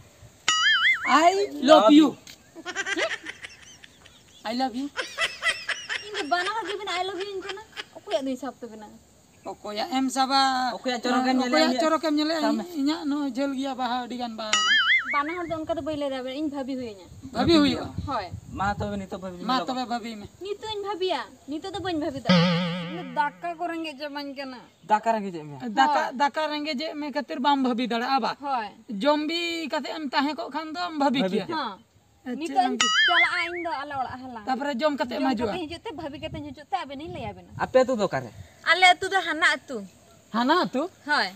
I love you᱾ ᱪᱮᱫ? I love you᱾ ᱤᱧ ᱫᱚ ᱵᱟᱱᱟ ᱦᱚᱲ ᱜᱮᱵᱤᱱ I love you ᱤᱧ ᱠᱟᱱᱟ᱾ ᱚᱠᱚᱭᱟᱜ ᱫᱚᱧ ᱥᱟᱵ ᱛᱟᱵᱮᱱᱟ? ᱚᱠᱚᱭᱟᱜ ᱮᱢ ᱥᱟᱵᱟ? ᱚᱠᱚᱭᱟᱜ ᱪᱚᱨᱚᱠᱮᱢ ᱧᱮᱞᱮᱭᱟ? ᱚᱠᱚᱭᱟᱜ ᱤᱧᱟᱹᱜ ᱪᱚᱨᱚᱠᱮᱢ ᱧᱮᱞᱮᱭᱟ? ᱥᱟᱵ ᱢᱮ᱾ ᱤᱧᱟᱹᱜ ᱱᱚᱜᱼᱚᱭ ᱡᱷᱟᱹᱞ ᱜᱮᱭᱟ ᱵᱟᱦᱟ ᱟᱹᱰᱤ ᱜᱟᱱ ᱵᱟᱦᱟ ᱢᱮᱱᱟᱜᱼᱟ᱾ ᱵᱟᱱᱟ ᱦᱚᱲ ᱫᱚ ᱚᱱᱠᱟ ᱫᱚ ᱵᱟᱹᱧ ᱞᱟᱹᱭ ᱫᱟᱲᱮᱭᱟᱜᱼᱟ, ᱤᱧ ᱵᱷᱟᱵᱤ ᱦᱩᱭᱟᱹᱧᱟ᱾ ᱵᱷᱟᱵᱤ ᱦᱩᱭᱩᱜᱼᱟ? ᱦᱳᱭ᱾ ᱢᱟ ᱛᱚᱵᱮ ᱱᱤᱛᱚᱜ ᱵᱷᱟᱵᱤ ᱢᱟ ᱞᱮ ᱛᱚᱵᱮ ᱵᱷᱟᱵᱤ ᱢᱮ᱾ ᱱᱤᱛᱚᱜ ᱤᱧ ᱵᱷᱟᱵᱤᱭᱟ, ᱱᱤᱛᱚᱜ ᱫᱚ ᱵᱟᱹᱧ ᱵᱷᱟᱵᱤ ᱫᱟᱲᱮᱭᱟᱜᱼᱟ᱾ ᱫᱟᱠᱟ ᱠᱚ ᱨᱮᱸᱜᱮᱡ ᱪᱟᱵᱟᱧ ᱠᱟᱱᱟ᱾ ᱫᱟᱠᱟ ᱨᱮᱸᱜᱮᱡ ᱮᱫ ᱢᱮᱭᱟ? ᱫᱟᱠᱟ, ᱦᱳᱭ᱾ ᱫᱟᱠᱟ ᱨᱮᱸᱜᱮᱡ ᱮᱫ ᱢᱮ ᱠᱷᱟᱹᱛᱤᱨ ᱵᱟᱢ ᱵᱷᱟᱵᱤ ᱫᱟᱲᱮᱭᱟᱜᱼᱟ ᱵᱟ? ᱦᱳᱭ᱾ ᱡᱚᱢ ᱵᱤ ᱠᱟᱛᱮ ᱮᱢ ᱛᱟᱦᱮᱸ ᱠᱚᱜ ᱠᱷᱟᱱ ᱫᱚᱢ ᱵᱷᱟᱵᱤ ᱵᱷᱟᱵᱤ ᱠᱮᱭᱟ᱾ ᱠᱮᱭᱟ᱾ ᱦᱮᱸ᱾ ᱟᱪᱪᱷᱟ, ᱱᱤᱛᱚᱜ ᱤᱧ ᱪᱟᱞᱟᱜᱼᱟ ᱤᱧ ᱫᱚ ᱟᱞᱮ ᱚᱲᱟᱜ ᱦᱟᱞᱟᱝ᱾ ᱛᱟᱯᱚᱨᱮ ᱡᱚᱢ ᱠᱟᱛᱮ ᱮᱢ ᱡᱚᱢ ᱦᱤᱡᱩᱜᱼᱟ? ᱠᱟᱛᱮ ᱦᱤᱡᱩᱜ ᱛᱮ, ᱵᱷᱟᱵᱤ ᱠᱟᱛᱮ ᱦᱤᱡᱩᱜ ᱛᱮ ᱟᱵᱮᱱ ᱤᱧ ᱞᱟᱹᱭ ᱟᱵᱮᱱᱟ᱾ ᱟᱯᱮ ᱟᱹᱛᱩ ᱫᱚ ᱚᱠᱟᱨᱮ? ᱟᱞᱮ ᱟᱹᱛᱩ ᱫᱚ ᱦᱟᱱᱟ ᱟᱹᱛᱩ᱾ ᱦᱟᱱᱟ ᱟᱹᱛᱩ? ᱦᱳᱭ᱾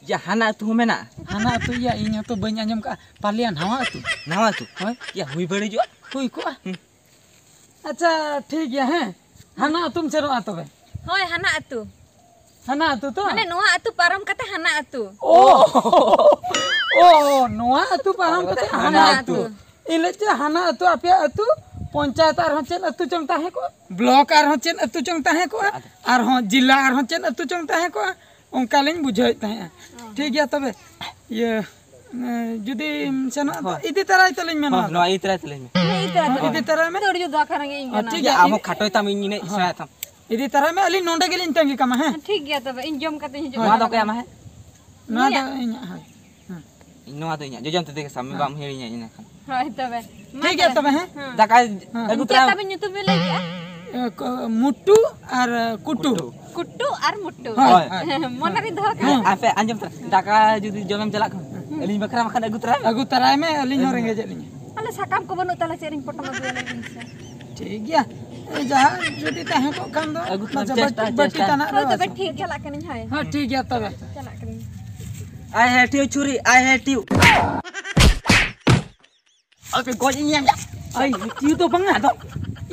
ᱭᱟ, ᱦᱟᱱᱟ ᱟᱹᱛᱩ ᱦᱚᱸ ᱢᱮᱱᱟᱜᱼᱟ? ᱦᱟᱱᱟ ᱟᱹᱛᱩ, ᱭᱟ, ᱤᱧ ᱦᱚᱸᱛᱚ ᱵᱟᱹᱧ ᱟᱸᱡᱚᱢ ᱠᱟᱜᱼᱟ᱾ ᱯᱟᱞᱮᱭᱟ ᱱᱟᱣᱟ ᱟᱹᱛᱩ? ᱱᱟᱣᱟ ᱟᱹᱛᱩ? ᱦᱳᱭ᱾ ᱭᱟ, ᱦᱩᱭ ᱵᱟᱹᱲᱤᱡᱚᱜᱼᱟ᱾ ᱦᱩᱭ ᱠᱚᱜᱼᱟ᱾ ᱦᱩᱸ᱾ ᱟᱪᱪᱷᱟ, ᱴᱷᱤᱠ ᱜᱮᱭᱟ, ᱦᱮᱸ᱾ ᱦᱟᱱᱟ ᱟᱹᱛᱩᱢ ᱥᱮᱱᱚᱜᱼᱟ ᱛᱚᱵᱮ? ᱦᱳᱭ, ᱦᱟᱱᱟ ᱟᱹᱛᱩ᱾ ᱦᱟᱱᱟ ᱟᱹᱛᱩ ᱛᱚ? ᱢᱟᱱᱮ ᱱᱚᱣᱟ ᱟᱹᱛᱩ ᱯᱟᱨᱚᱢ ᱠᱟᱛᱮ ᱦᱟᱱᱟ ᱟᱹᱛᱩ᱾ ᱳ, ᱳ, ᱱᱚᱣᱟ ᱟᱹᱛᱩ ᱯᱟᱨᱚᱢ ᱠᱟᱛᱮ ᱦᱟᱱᱟ ᱦᱟᱱᱟ ᱟᱹᱛᱩ᱾ ᱟᱹᱛᱩ᱾ ᱤᱧ ᱞᱟᱹᱭᱮᱫ ᱪᱮᱫ, ᱦᱟᱱᱟ ᱟᱹᱛᱩ ᱟᱯᱮᱭᱟᱜ ᱟᱹᱛᱩ, ᱯᱚᱧᱪᱟᱭᱮᱛ ᱟᱨᱦᱚᱸ ᱪᱮᱫ ᱟᱹᱛᱩ ᱪᱚᱝ ᱛᱟᱦᱮᱸ ᱠᱚᱜᱼᱟ? ᱵᱞᱚᱠ ᱟᱨᱦᱚᱸ ᱪᱮᱫ ᱟᱹᱛᱩ ᱪᱚᱝ ᱛᱟᱦᱮᱸ ᱠᱚᱜᱼᱟ? ᱟᱨᱦᱚᱸ ᱡᱤᱞᱟ ᱟᱨᱦᱚᱸ ᱪᱮᱫ ᱟᱹᱛᱩ ᱪᱚᱝ ᱛᱟᱦᱮᱸ ᱠᱚᱜᱼᱟ? ᱚᱱᱠᱟ ᱞᱤᱧ ᱵᱩᱡᱷᱟᱹᱣᱮᱫ ᱛᱟᱦᱮᱸᱜᱼᱟ᱾ ᱚ᱾ ᱴᱷᱤᱠ ᱜᱮᱭᱟ ᱛᱚᱵᱮ, ᱤᱭᱟᱹ, ᱮ, ᱡᱩᱫᱤᱢ ᱥᱮᱱᱚᱜᱼᱟ ᱛᱚ ᱦᱳᱭ᱾ ᱤᱫᱤ ᱛᱟᱨᱟᱭ ᱛᱟᱹᱞᱤᱧ ᱢᱮ ᱦᱳᱭ, ᱱᱚᱣᱟ ᱫᱚ᱾ ᱱᱚᱣᱟ ᱤᱫᱤ ᱛᱟᱨᱟᱭ ᱛᱟᱹᱞᱤᱧ ᱢᱮ᱾ ᱦᱮᱸ, ᱤᱫᱤ ᱛᱟᱨᱟᱭ ᱦᱳᱭ, ᱛᱟᱹᱞᱤᱧ ᱤᱫᱤ ᱢᱮ᱾ ᱛᱟᱨᱟᱭ ᱢᱮ᱾ ᱟᱹᱰᱤ ᱡᱳᱨ ᱫᱚᱨᱠᱟᱨ ᱜᱮ ᱤᱧ ᱦᱳᱭ, ᱠᱟᱱᱟ᱾ ᱴᱷᱤᱠ ᱜᱮᱭᱟ, ᱜᱮᱭᱟ, ᱟᱢ ᱤᱫᱤ ᱦᱚᱸ ᱠᱷᱟᱴᱚᱭ ᱛᱟᱢ, ᱤᱧ ᱱᱤᱱᱟᱹᱜ ᱦᱳᱭ᱾ ᱥᱮᱬᱟᱭ ᱛᱟᱢ᱾ ᱤᱫᱤ ᱛᱟᱨᱟᱭ ᱢᱮ, ᱟᱹᱞᱤᱧ ᱱᱚᱸᱰᱮ ᱜᱮᱞᱤᱧ ᱛᱟᱺᱜᱤ ᱠᱟᱢᱟ, ᱦᱮᱸ? ᱦᱮᱸ, ᱴᱷᱤᱠ ᱜᱮᱭᱟ ᱛᱚᱵᱮ, ᱤᱧ ᱡᱚᱢ ᱠᱟᱛᱮ ᱦᱤᱡᱩᱜ ᱱᱚᱣᱟ ᱠᱟᱱᱟ᱾ ᱫᱚ ᱚᱠᱚᱭᱟᱜ ᱢᱟ, ᱦᱮᱸ? ᱱᱚᱣᱟ ᱫᱚ ᱤᱧᱟᱹᱜ, ᱦᱳᱭ᱾ ᱦᱮᱸ᱾ ᱱᱚᱣᱟ ᱫᱚ ᱤᱧᱟᱹᱜ, ᱡᱚᱡᱚᱢ ᱛᱤ ᱛᱮᱜᱮ ᱥᱟᱵ ᱢᱮ, ᱦᱮᱸ᱾ ᱵᱟᱢ ᱦᱤᱲᱤᱧᱟ ᱤᱱᱟᱹ ᱠᱷᱟᱱ᱾ ᱦᱳᱭ ᱛᱚᱵᱮ᱾ ᱢᱟ ᱴᱷᱤᱠ ᱜᱮᱭᱟ ᱛᱚᱵᱮ᱾ ᱛᱚᱵᱮ, ᱦᱮᱸ? ᱦᱮᱸ᱾ ᱫᱟᱠᱟ ᱦᱮᱸ᱾ ᱟᱹᱜᱩ ᱪᱮᱫ ᱛᱚᱨᱟ᱾ ᱛᱟᱵᱤᱱ ᱧᱩᱛᱩᱢ ᱵᱤᱱ ᱞᱟᱹᱭ ᱠᱮᱜᱼᱟ? ᱮ, ᱠᱚ-, ᱢᱩᱴᱩ ᱟᱨ, ᱮ, ᱠᱩᱴᱩ᱾ ᱠᱩᱴᱩ᱾ ᱠᱩᱴᱩ ᱟᱨ ᱢᱩᱴᱩ᱾ ᱦᱳᱭ, ᱦᱳᱭ᱾ ᱦᱳᱭ᱾ ᱢᱚᱱᱮ ᱨᱤᱧ ᱫᱚᱦᱚ ᱠᱟᱜᱼᱟ᱾ ᱦᱮᱸ, ᱟᱯᱮ ᱟᱸᱡᱚᱢ ᱛᱟᱨᱟ, ᱫᱟᱠᱟ ᱡᱩᱫᱤ ᱡᱚᱢᱮᱢ ᱪᱟᱞᱟᱜ ᱠᱷᱟᱱ, ᱦᱮᱸ᱾ ᱟᱹᱞᱤᱧ ᱵᱟᱠᱷᱨᱟ ᱵᱟᱠᱷᱟᱱ ᱟᱹᱜᱩ ᱛᱚᱨᱟᱭ ᱢᱮ᱾ ᱟᱹᱜᱩ ᱛᱚᱨᱟᱭ ᱢᱮ, ᱟᱹᱞᱤᱧ ᱦᱚᱸ ᱦᱮᱸ᱾ ᱨᱮᱸᱜᱮᱡᱮᱫ ᱞᱤᱧᱟ᱾ ᱟᱞᱮ ᱥᱟᱠᱟᱢ ᱠᱚ ᱵᱟᱹᱱᱩᱜ ᱛᱟᱞᱮ, ᱪᱮᱫ ᱨᱤᱧ ᱯᱚᱴᱚᱢ ᱟᱹᱜᱩᱭᱟ, ᱞᱟᱹᱭ ᱵᱤᱱ ᱥᱮ? ᱴᱷᱤᱠ ᱜᱮᱭᱟ, ᱮ, ᱡᱟᱦᱟᱸ ᱡᱩᱫᱤ ᱛᱟᱦᱮᱸ ᱠᱚᱜ ᱠᱷᱟᱱ ᱫᱚ, ᱟᱹᱜᱩ ᱢᱟᱡᱷᱮ ᱪᱮᱥᱴᱟ, ᱵᱟᱹᱴᱤ, ᱵᱟᱹᱴᱤ ᱪᱮᱥᱴᱟ᱾ ᱛᱟᱱᱟᱜ ᱨᱮ ᱦᱳᱭ, ᱛᱚᱵᱮ ᱵᱟᱥ᱾ ᱴᱷᱤᱠ, ᱪᱟᱞᱟᱜ ᱠᱟᱹᱱᱟᱹᱧ, ᱦᱳᱭ᱾ ᱦᱮᱸ, ᱴᱷᱤᱠ ᱜᱮᱭᱟ ᱛᱚᱵᱮ᱾ ᱪᱟᱞᱟᱜ ᱠᱟᱹᱱᱟᱹᱧ᱾ I hate you, ᱪᱷᱩᱨᱤ, I hate you. ᱟᱯᱮ ᱜᱚᱡ ᱤᱧ ᱮᱢ ᱭᱟ᱾ I hate you ᱫᱚ ᱵᱟᱝᱟ, ᱟᱫᱚ,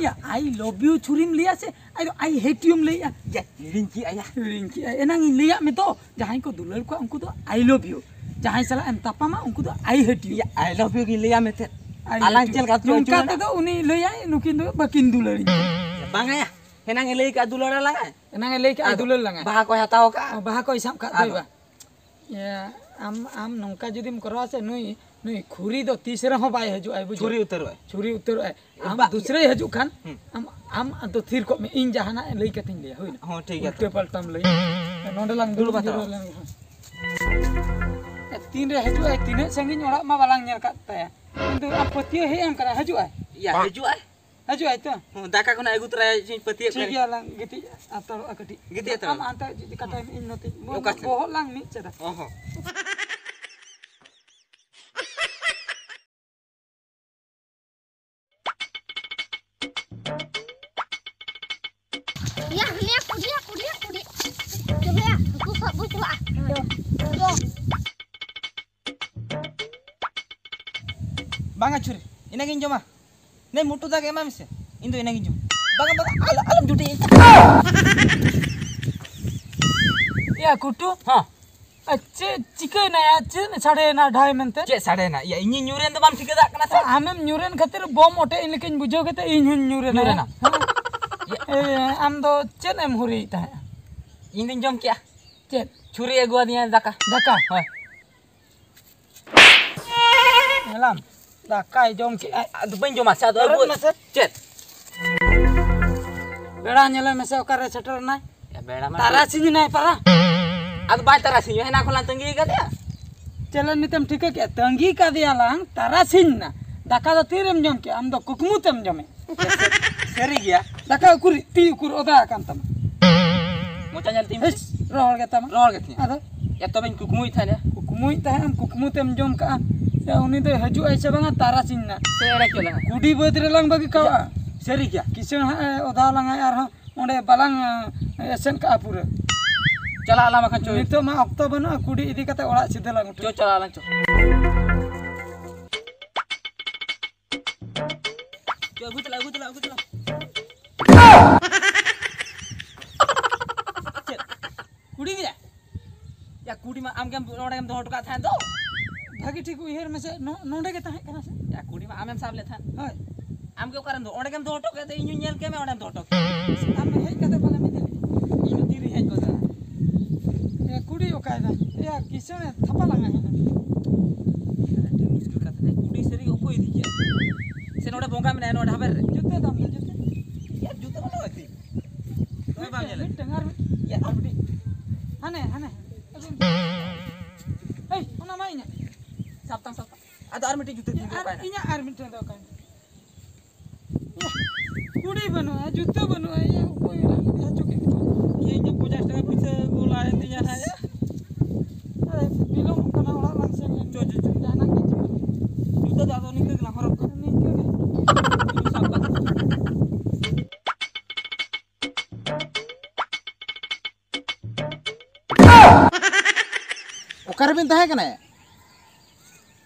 ᱭᱟ, I love you ᱪᱷᱩᱨᱤᱢ ᱞᱟᱹᱭᱟ ᱥᱮ, ᱟᱫᱚ I hate youᱢ ᱞᱟᱹᱭᱟ? ᱭᱟ, ᱦᱤᱲᱤᱧ ᱠᱮᱜᱼᱟ ᱭᱟ᱾ ᱦᱤᱲᱤᱧ ᱠᱮᱜᱼᱟ, ᱮᱱᱟᱝ ᱤᱧ ᱞᱟᱹᱭᱟᱫ ᱢᱮ ᱛᱚ, ᱡᱟᱦᱟᱸᱭ ᱠᱚ ᱫᱩᱞᱟᱹᱲ ᱠᱚᱣᱟ, ᱩᱱᱠᱩ ᱫᱚ I love you᱾ ᱡᱟᱦᱟᱭ ᱥᱟᱞᱟᱜ ᱮᱢ ᱛᱟᱯᱟᱢᱟ, ᱩᱱᱠᱩ ᱫᱚ I hate you᱾ ᱭᱟ, I love you ᱜᱤᱧ ᱞᱟᱹᱭᱟ ᱢᱮᱱᱛᱮ᱾ I hate you᱾ ᱟᱞᱟᱝ ᱪᱮᱫ ᱞᱮᱠᱟ ᱪᱚ ᱱᱚᱝᱠᱟ ᱟᱹᱪᱩᱨ ᱮᱱᱟ? ᱛᱮᱫᱚ ᱩᱱᱤ ᱞᱟᱹᱭᱟᱭ, ᱱᱩᱠᱤᱱ ᱫᱚ ᱵᱟᱹᱠᱤᱱ ᱫᱩᱞᱟᱹᱲᱤᱧ ᱠᱟᱱᱟ᱾ ᱵᱟᱝᱟ ᱭᱟ, ᱮᱱᱟᱝ ᱮ ᱞᱟᱹᱭ ᱠᱟᱜᱼᱟ ᱫᱩᱞᱟᱹᱲ ᱟᱞᱟᱝ ᱟᱭ᱾ ᱮᱱᱟᱝ ᱮ ᱞᱟᱹᱭ ᱠᱟᱜᱼᱟ ᱟᱫᱚ ᱫᱩᱞᱟᱹᱲ ᱞᱟᱝ ᱟᱭ᱾ ᱵᱟᱦᱟ ᱠᱚᱭ ᱦᱟᱛᱟᱣ ᱠᱟᱜᱼᱟ᱾ ᱚ, ᱵᱟᱦᱟ ᱠᱚᱭ ᱥᱟᱵ ᱠᱟᱜ ᱟᱫᱚ᱾ ᱛᱟᱭ ᱵᱟ᱾ ᱭᱟ, ᱟᱢ, ᱟᱢ ᱱᱚᱝᱠᱟ ᱡᱩᱫᱤᱢ ᱠᱚᱨᱟᱣᱟ ᱥᱮ, ᱱᱩᱭ, ᱱᱩᱭ ᱠᱷᱩᱨᱤ ᱫᱚ ᱛᱤᱥ ᱨᱮᱦᱚᱸ ᱵᱟᱭ ᱦᱤᱡᱩᱜᱼᱟ, ᱵᱩᱡᱷᱟᱹᱣ? ᱪᱷᱩᱨᱤ ᱩᱛᱟᱹᱨᱚᱜᱼᱟᱭ᱾ ᱪᱷᱩᱨᱤ ᱩᱛᱟᱹᱨᱚᱜᱼᱟᱭ᱾ ᱟᱢ ᱵᱟᱦ᱾ ᱫᱩᱥᱨᱟᱭ ᱦᱤᱡᱩᱜ ᱠᱷᱟᱱ, ᱦᱩᱸ᱾ ᱟᱢ, ᱟᱢ ᱫᱚ ᱛᱷᱤᱨ ᱠᱚᱜ ᱢᱮ, ᱤᱧ ᱡᱟᱦᱟᱱᱟᱜ ᱞᱟᱹᱭ ᱠᱟᱛᱮᱧ ᱞᱟᱹᱭᱟ, ᱦᱩᱭᱱᱟ? ᱦᱚᱸ, ᱴᱷᱤᱠ ᱜᱮᱭᱟ ᱩᱞᱴᱟᱹ ᱛᱚᱵᱮ᱾ ᱯᱟᱞᱴᱟᱢ ᱞᱟᱹᱭᱟ᱾ ᱱᱚᱸᱰᱮ ᱞᱟᱝ ᱫᱩᱲᱩᱵ ᱫᱩᱲᱩᱵ ᱦᱟᱛᱟᱲᱚᱜᱼᱟ᱾ ᱡᱤᱨᱟᱹᱣ ᱞᱮᱱ ᱜᱮ᱾ ᱛᱤᱱᱨᱮ ᱦᱤᱡᱩᱜᱼᱟᱭ, ᱛᱤᱱᱟᱹᱜ ᱥᱟᱺᱜᱤᱧ ᱚᱲᱟᱜ ᱢᱟ ᱵᱟᱞᱟᱝ ᱧᱮᱞ ᱠᱟᱫ ᱛᱟᱭᱟ, ᱠᱤᱱᱛᱩ ᱟᱢ ᱯᱟᱹᱛᱭᱟᱹᱣ ᱦᱮᱡ ᱟᱢ ᱠᱟᱱᱟ, ᱦᱤᱡᱩᱜᱼᱟᱭ? ᱭᱟ, ᱦᱤᱡᱩᱜᱼᱟᱭ? ᱦᱤᱡᱩᱜ ᱟᱭ ᱛᱚ? ᱦᱚᱸ, ᱫᱟᱠᱟ ᱠᱷᱚᱱᱟᱜ ᱟᱹᱜᱩ ᱛᱚᱨᱟᱭᱟ, ᱤᱧ ᱯᱟᱹᱛᱭᱟᱹᱜ ᱴᱷᱤᱠ ᱠᱟᱱᱟ᱾ ᱜᱮᱭᱟ, ᱞᱟᱝ ᱜᱤᱛᱤᱡ ᱦᱟᱛᱟᱲᱚᱜᱼᱟ ᱠᱟᱹᱴᱤᱡ᱾ ᱜᱤᱛᱤᱡ ᱦᱟᱛᱟᱲᱚᱜᱼᱟ᱾ ᱟᱢ ᱦᱟᱱᱛᱮ ᱡᱩᱫᱤ ᱠᱟᱴᱟᱭ ᱢᱮ, ᱤᱧ ᱱᱚᱛᱮᱧ ᱵᱚ-, ᱚᱠᱟ ᱥᱮᱫ? ᱵᱚᱦᱚᱜ ᱞᱟᱝ ᱢᱤᱫ ᱪᱮᱫᱟ᱾ ᱚ ᱦᱚᱸ᱾ ᱭᱟ, ᱦᱟᱱᱮᱭᱟ ᱠᱩᱰᱤᱭᱟ, ᱠᱩᱰᱤᱭᱟ, ᱠᱩᱰᱤᱭᱟ᱾ ᱪᱚᱞᱚᱭᱟ, ᱦᱟᱹᱠᱩ ᱥᱟᱵ ᱵᱚ ᱪᱟᱞᱟᱜᱼᱟ᱾ ᱫᱚ, ᱫᱚ᱾ ᱵᱟᱝᱟ ᱪᱷᱩᱨᱤ, ᱤᱱᱟᱹᱜᱤᱧ ᱡᱚᱢᱟ᱾ ᱱᱮ ᱢᱩᱴᱩ ᱫᱟᱜ ᱮᱢᱟᱭ ᱢᱮᱥᱮ, ᱤᱧ ᱫᱚ ᱤᱱᱟᱹᱜᱤᱧ ᱡᱚᱢᱟ᱾ ᱵᱟᱝᱟ, ᱵᱟᱝᱟ, ᱟᱞᱚ, ᱟᱞᱚᱢ ᱡᱩᱴᱤᱭᱟᱹᱧ᱾ ᱭᱟ ᱠᱩᱴᱩ᱾ ᱦᱚᱸ᱾ ᱟᱨ ᱪᱮᱫ ᱪᱤᱠᱟᱹᱭᱮᱱᱟ ᱭᱟ? ᱪᱮᱫ ᱥᱟᱰᱮᱭᱮᱱᱟ ᱰᱷᱟᱭ ᱢᱮᱱᱛᱮ? ᱪᱮᱫ ᱥᱟᱰᱮᱭᱮᱱᱟ? ᱭᱟ, ᱤᱧᱤᱧ ᱧᱩᱨᱮᱱ ᱫᱚ ᱵᱟᱢ ᱴᱷᱤᱠᱟᱹ ᱫᱟᱲᱮᱭᱟᱜ ᱠᱟᱱᱟ ᱥᱮ? ᱟᱢᱮᱢ ᱧᱩᱨᱮᱱ ᱠᱷᱟᱹᱛᱤᱨ ᱵᱚᱢ ᱚᱴᱮᱡ ᱮᱱ ᱞᱮᱠᱟᱧ ᱵᱩᱡᱷᱟᱹᱣ ᱠᱟᱛᱮ ᱤᱧ ᱦᱚᱸᱧ ᱧᱩᱨᱮᱱᱟ᱾ ᱧᱩᱨᱮᱱᱟᱢ? ᱦᱮᱸ᱾ ᱭᱟ᱾ ᱮ, ᱟᱢ ᱫᱚ ᱪᱮᱫ ᱮᱢ ᱦᱩᱨᱤᱭᱮᱫ ᱛᱟᱦᱮᱸᱫᱼᱟ? ᱤᱧ ᱫᱩᱧ ᱡᱚᱢ ᱠᱮᱜᱼᱟ᱾ ᱪᱮᱫ? ᱪᱷᱩᱨᱤ ᱟᱹᱜᱩᱣᱟᱫᱤᱧᱟ ᱫᱟᱠᱟ᱾ ᱫᱟᱠᱟ? ᱦᱳᱭ᱾ ᱧᱮᱞᱟᱢ, ᱫᱟᱠᱟᱭ ᱡᱚᱢ ᱠᱮᱜᱼᱟ᱾ ᱟᱫᱚ ᱵᱟᱹᱧ ᱡᱚᱢᱟ ᱥᱮ, ᱟᱫᱚ ᱵᱮᱨᱮᱫ ᱟᱹᱜᱩ-, ᱢᱮᱥᱮ᱾ ᱪᱮᱫ? ᱵᱮᱲᱟ ᱧᱮᱞᱮ ᱢᱮᱥᱮ, ᱚᱠᱟᱨᱮ ᱥᱮᱴᱮᱨ ᱮᱱᱟᱭ? ᱮ, ᱵᱮᱲᱟ ᱢᱟ ᱛᱟᱨᱟᱥᱤᱧ ᱮᱱᱟᱭ ᱯᱟᱨᱟ᱾ ᱟᱫᱚ ᱵᱟᱭ ᱛᱟᱨᱟᱥᱤᱧᱚᱜᱼᱟ, ᱦᱮᱱᱟᱝ ᱠᱷᱚᱱ ᱞᱟᱝ ᱛᱟᱺᱜᱤ ᱠᱟᱫᱮᱭᱟ᱾ ᱪᱮᱫ ᱞᱮ ᱱᱤᱛᱮᱢ ᱴᱷᱤᱠᱟᱹ ᱠᱮᱜᱼᱟ? ᱛᱟᱺᱜᱤ ᱠᱟᱫᱮᱭᱟ ᱞᱟᱝ, ᱛᱟᱨᱟᱥᱤᱧ ᱮᱱᱟ᱾ ᱫᱟᱠᱟ ᱫᱚ ᱛᱤᱨᱮᱢ ᱡᱚᱢ ᱠᱮᱜᱼᱟ? ᱟᱢ ᱫᱚ ᱠᱩᱠᱢᱩ ᱛᱮᱢ ᱡᱚᱢᱮᱜᱼᱟ᱾ ᱥᱟᱹᱨᱤ ᱜᱮᱭᱟ᱾ ᱫᱟᱠᱟ ᱩᱠᱩᱨ, ᱛᱤ ᱩᱠᱩᱨ ᱚᱫᱟ ᱟᱠᱟᱱ ᱛᱟᱢᱟ? ᱢᱚᱪᱟ ᱧᱮᱞ ᱛᱤᱧ ᱢᱮ᱾ ᱦᱤᱥ, ᱨᱚᱦᱚᱲ ᱜᱮ ᱛᱟᱢᱟ᱾ ᱨᱚᱦᱚᱲ ᱜᱮ ᱛᱤᱧᱟ᱾ ᱟᱫᱚ? ᱭᱟ, ᱛᱚᱵᱮᱧ ᱠᱩᱠᱢᱩᱭᱮᱫ ᱛᱟᱦᱮᱸᱱᱟ᱾ ᱠᱩᱠᱢᱩᱭᱮᱫ ᱛᱟᱦᱮᱸᱱ, ᱠᱩᱠᱢᱩ ᱛᱮᱢ ᱡᱚᱢ ᱠᱟᱜᱼᱟ᱾ ᱥᱮ ᱩᱱᱤ ᱫᱚᱭ ᱦᱤᱡᱩᱜ ᱟᱭ ᱥᱮ ᱵᱟᱝᱟ ᱛᱟᱨᱟᱥᱤᱧ ᱱᱟ? ᱥᱮ ᱮᱲᱮ ᱦᱚᱪᱚ ᱞᱟᱝᱟ? ᱠᱩᱰᱤ ᱵᱟᱹᱫᱽ ᱨᱮᱞᱟᱝ ᱵᱟᱹᱜᱤ ᱠᱟᱣᱟ᱾ ᱥᱟᱹᱨᱤ ᱜᱮᱭᱟ᱾ ᱠᱤᱥᱟᱹᱬ ᱦᱟᱸᱜ ᱮ ᱚᱫᱟ ᱞᱟᱝᱟᱭ ᱟᱨᱦᱚᱸ ᱚᱸᱰᱮ ᱵᱟᱞᱟᱝ, ᱮ, ᱮᱥᱮᱱ ᱠᱟᱜᱼᱟ ᱯᱩᱨᱟᱹ᱾ ᱪᱟᱞᱟᱜ ᱟᱞᱟᱝ ᱵᱟᱠᱷᱟᱱ ᱪᱚ᱾ ᱱᱤᱛᱚᱜ ᱢᱟ ᱚᱠᱛᱚ ᱵᱟᱹᱱᱩᱜᱼᱟ, ᱠᱩᱰᱤ ᱤᱫᱤ ᱠᱟᱛᱮ ᱚᱲᱟᱜ ᱥᱤᱫᱷᱟᱹ ᱞᱟᱝ ᱩᱴᱷᱟᱹ᱾ ᱪᱚ, ᱪᱟᱞᱟᱜ ᱟᱞᱟᱝ ᱪᱚ᱾ ᱪᱚ, ᱟᱹᱜᱩ ᱪᱟᱞᱟᱜ, ᱟᱹᱜᱩ ᱪᱟᱞᱟᱜ, ᱟᱹᱜᱩ ᱪᱟᱞᱟᱜ᱾ ᱪᱮᱫ? ᱠᱩᱰᱤ ᱜᱮᱭᱟ? ᱭᱟ, ᱠᱩᱰᱤ ᱢᱟ ᱟᱢ ᱜᱮᱢ ᱱᱚᱰᱮ ᱜᱮᱢ ᱫᱚᱦᱚ ᱦᱚᱴᱚ ᱠᱟᱜ ᱛᱟᱦᱮᱸᱫ ᱫᱚ᱾ ᱵᱷᱟᱹᱜᱤ ᱴᱷᱤᱠ ᱩᱭᱦᱟᱹᱨ ᱢᱮᱥᱮ, ᱱᱚ-, ᱱᱚᱰᱮ ᱜᱮ ᱛᱟᱦᱮᱸ ᱠᱟᱱᱟ ᱥᱮ? ᱭᱟ, ᱠᱩᱰᱤ ᱢᱟ ᱟᱢᱮᱢ ᱥᱟᱵ ᱞᱮᱫ ᱛᱟᱦᱮᱸᱫ᱾ ᱦᱳᱭ᱾ ᱟᱢ ᱜᱮ ᱚᱠᱟᱨᱮᱢ ᱫᱚᱦᱚ, ᱚᱸᱰᱮ ᱜᱮᱢ ᱫᱚᱦᱚ ᱦᱚᱴᱚ ᱠᱮᱫ ᱫᱚ, ᱤᱧ ᱦᱚᱸᱧ ᱧᱮᱞ ᱠᱮᱫ ᱢᱮ, ᱚᱸᱰᱮᱢ ᱫᱚᱦᱚ ᱦᱚᱴᱚ ᱠᱮᱫ᱾ ᱟᱢ ᱦᱮᱡ ᱠᱟᱛᱮ ᱯᱟᱞᱮᱢ ᱤᱫᱤ ᱞᱮᱫ᱾ ᱤᱧ ᱫᱚ ᱛᱤᱨᱤᱧ ᱦᱮᱡ ᱜᱚᱫ ᱮᱱᱟ᱾ ᱮ, ᱠᱩᱰᱤ ᱚᱠᱟᱭᱮᱱᱟ? ᱭᱟ, ᱠᱤᱥᱟᱹᱬ ᱮ ᱛᱷᱟᱯᱟ ᱞᱟᱝᱟ ᱦᱮᱸ᱾ ᱟᱹᱰᱤ ᱢᱩᱥᱠᱤᱞ ᱠᱟᱛᱷᱟ ᱠᱟᱱᱟ᱾ ᱠᱩᱰᱤ ᱥᱟᱹᱨᱤ ᱚᱠᱚᱭ ᱤᱫᱤ ᱠᱮᱭᱟ? ᱥᱮ ᱱᱚᱰᱮ ᱵᱚᱸᱜᱟ ᱢᱮᱱᱟᱭᱟ ᱱᱚᱣᱟ ᱰᱷᱟᱵᱮᱨ ᱨᱮ? ᱡᱩᱛᱟᱹ ᱫᱟᱢ ᱫᱚ ᱡᱩᱛᱟᱹ᱾ ᱭᱟ, ᱡᱩᱛᱟᱹ ᱵᱟᱹᱱᱩᱜ ᱟᱹᱛᱤ᱾ ᱫᱚᱢᱮ ᱵᱟᱢ ᱧᱮᱞᱮᱫ? ᱢᱤᱫᱴᱟᱝ ᱟᱨ ᱢᱤᱫ-, ᱭᱟ, ᱟᱨ ᱢᱤᱫᱴᱤᱡ᱾ ᱦᱟᱱᱮ, ᱦᱟᱱᱮ᱾ ᱮᱭ, ᱚᱱᱟ ᱢᱟ ᱤᱧᱟᱹᱜ᱾ ᱥᱟᱵ ᱛᱟᱢ, ᱥᱟᱵ ᱛᱟᱢ᱾ ᱟᱫᱚ ᱟᱨ ᱢᱤᱫᱴᱤᱡ ᱡᱩᱛᱟᱹ ᱛᱤᱧ ᱫᱚ ᱟᱨ ᱚᱠᱟᱭᱮᱱᱟ? ᱤᱧᱟᱹᱜ ᱟᱨ ᱢᱤᱫᱴᱟᱝ ᱫᱚ ᱚᱠᱟᱭᱮᱱᱟ? ᱠᱩᱲᱤ ᱵᱟᱹᱱᱩᱜᱼᱟ, ᱡᱩᱛᱟᱹ ᱵᱟᱹᱱᱩᱜᱼᱟ, ᱤᱭᱟᱹ ᱚᱠᱚᱭ ᱚᱲᱟᱜ ᱨᱮ ᱦᱚᱪᱚ ᱠᱮᱫ ᱠᱚᱣᱟ? ᱤᱧ ᱫᱚ ᱯᱚᱧᱪᱟᱥ ᱴᱟᱠᱟ ᱯᱩᱭᱥᱟᱹ ᱠᱚ ᱞᱟᱦᱟ ᱮᱱ ᱛᱤᱧᱟ ᱱᱟᱦᱟᱜ ᱭᱟ᱾ ᱟᱨ ᱵᱤᱞᱚᱢᱚᱜ ᱠᱟᱱᱟ, ᱚᱲᱟᱜ ᱞᱟᱝ ᱥᱮᱱ ᱞᱮᱱ ᱪᱚ, ᱪᱚ, ᱪᱚ᱾ ᱡᱟᱦᱟᱱᱟᱜ ᱜᱮ ᱪᱚ᱾ ᱡᱩᱛᱟᱹ ᱫᱚ ᱟᱫᱚ ᱱᱤᱝᱠᱟᱹ ᱜᱮᱞᱟᱝ ᱦᱚᱨᱚᱜ ᱠᱟᱜᱼᱟ᱾ ᱱᱤᱝᱠᱟᱹ ᱜᱮ᱾ ᱥᱟᱵ ᱠᱟᱜ᱾ ᱚᱠᱟᱨᱮᱵᱤᱱ ᱛᱟᱦᱮᱸ ᱠᱟᱱᱟ?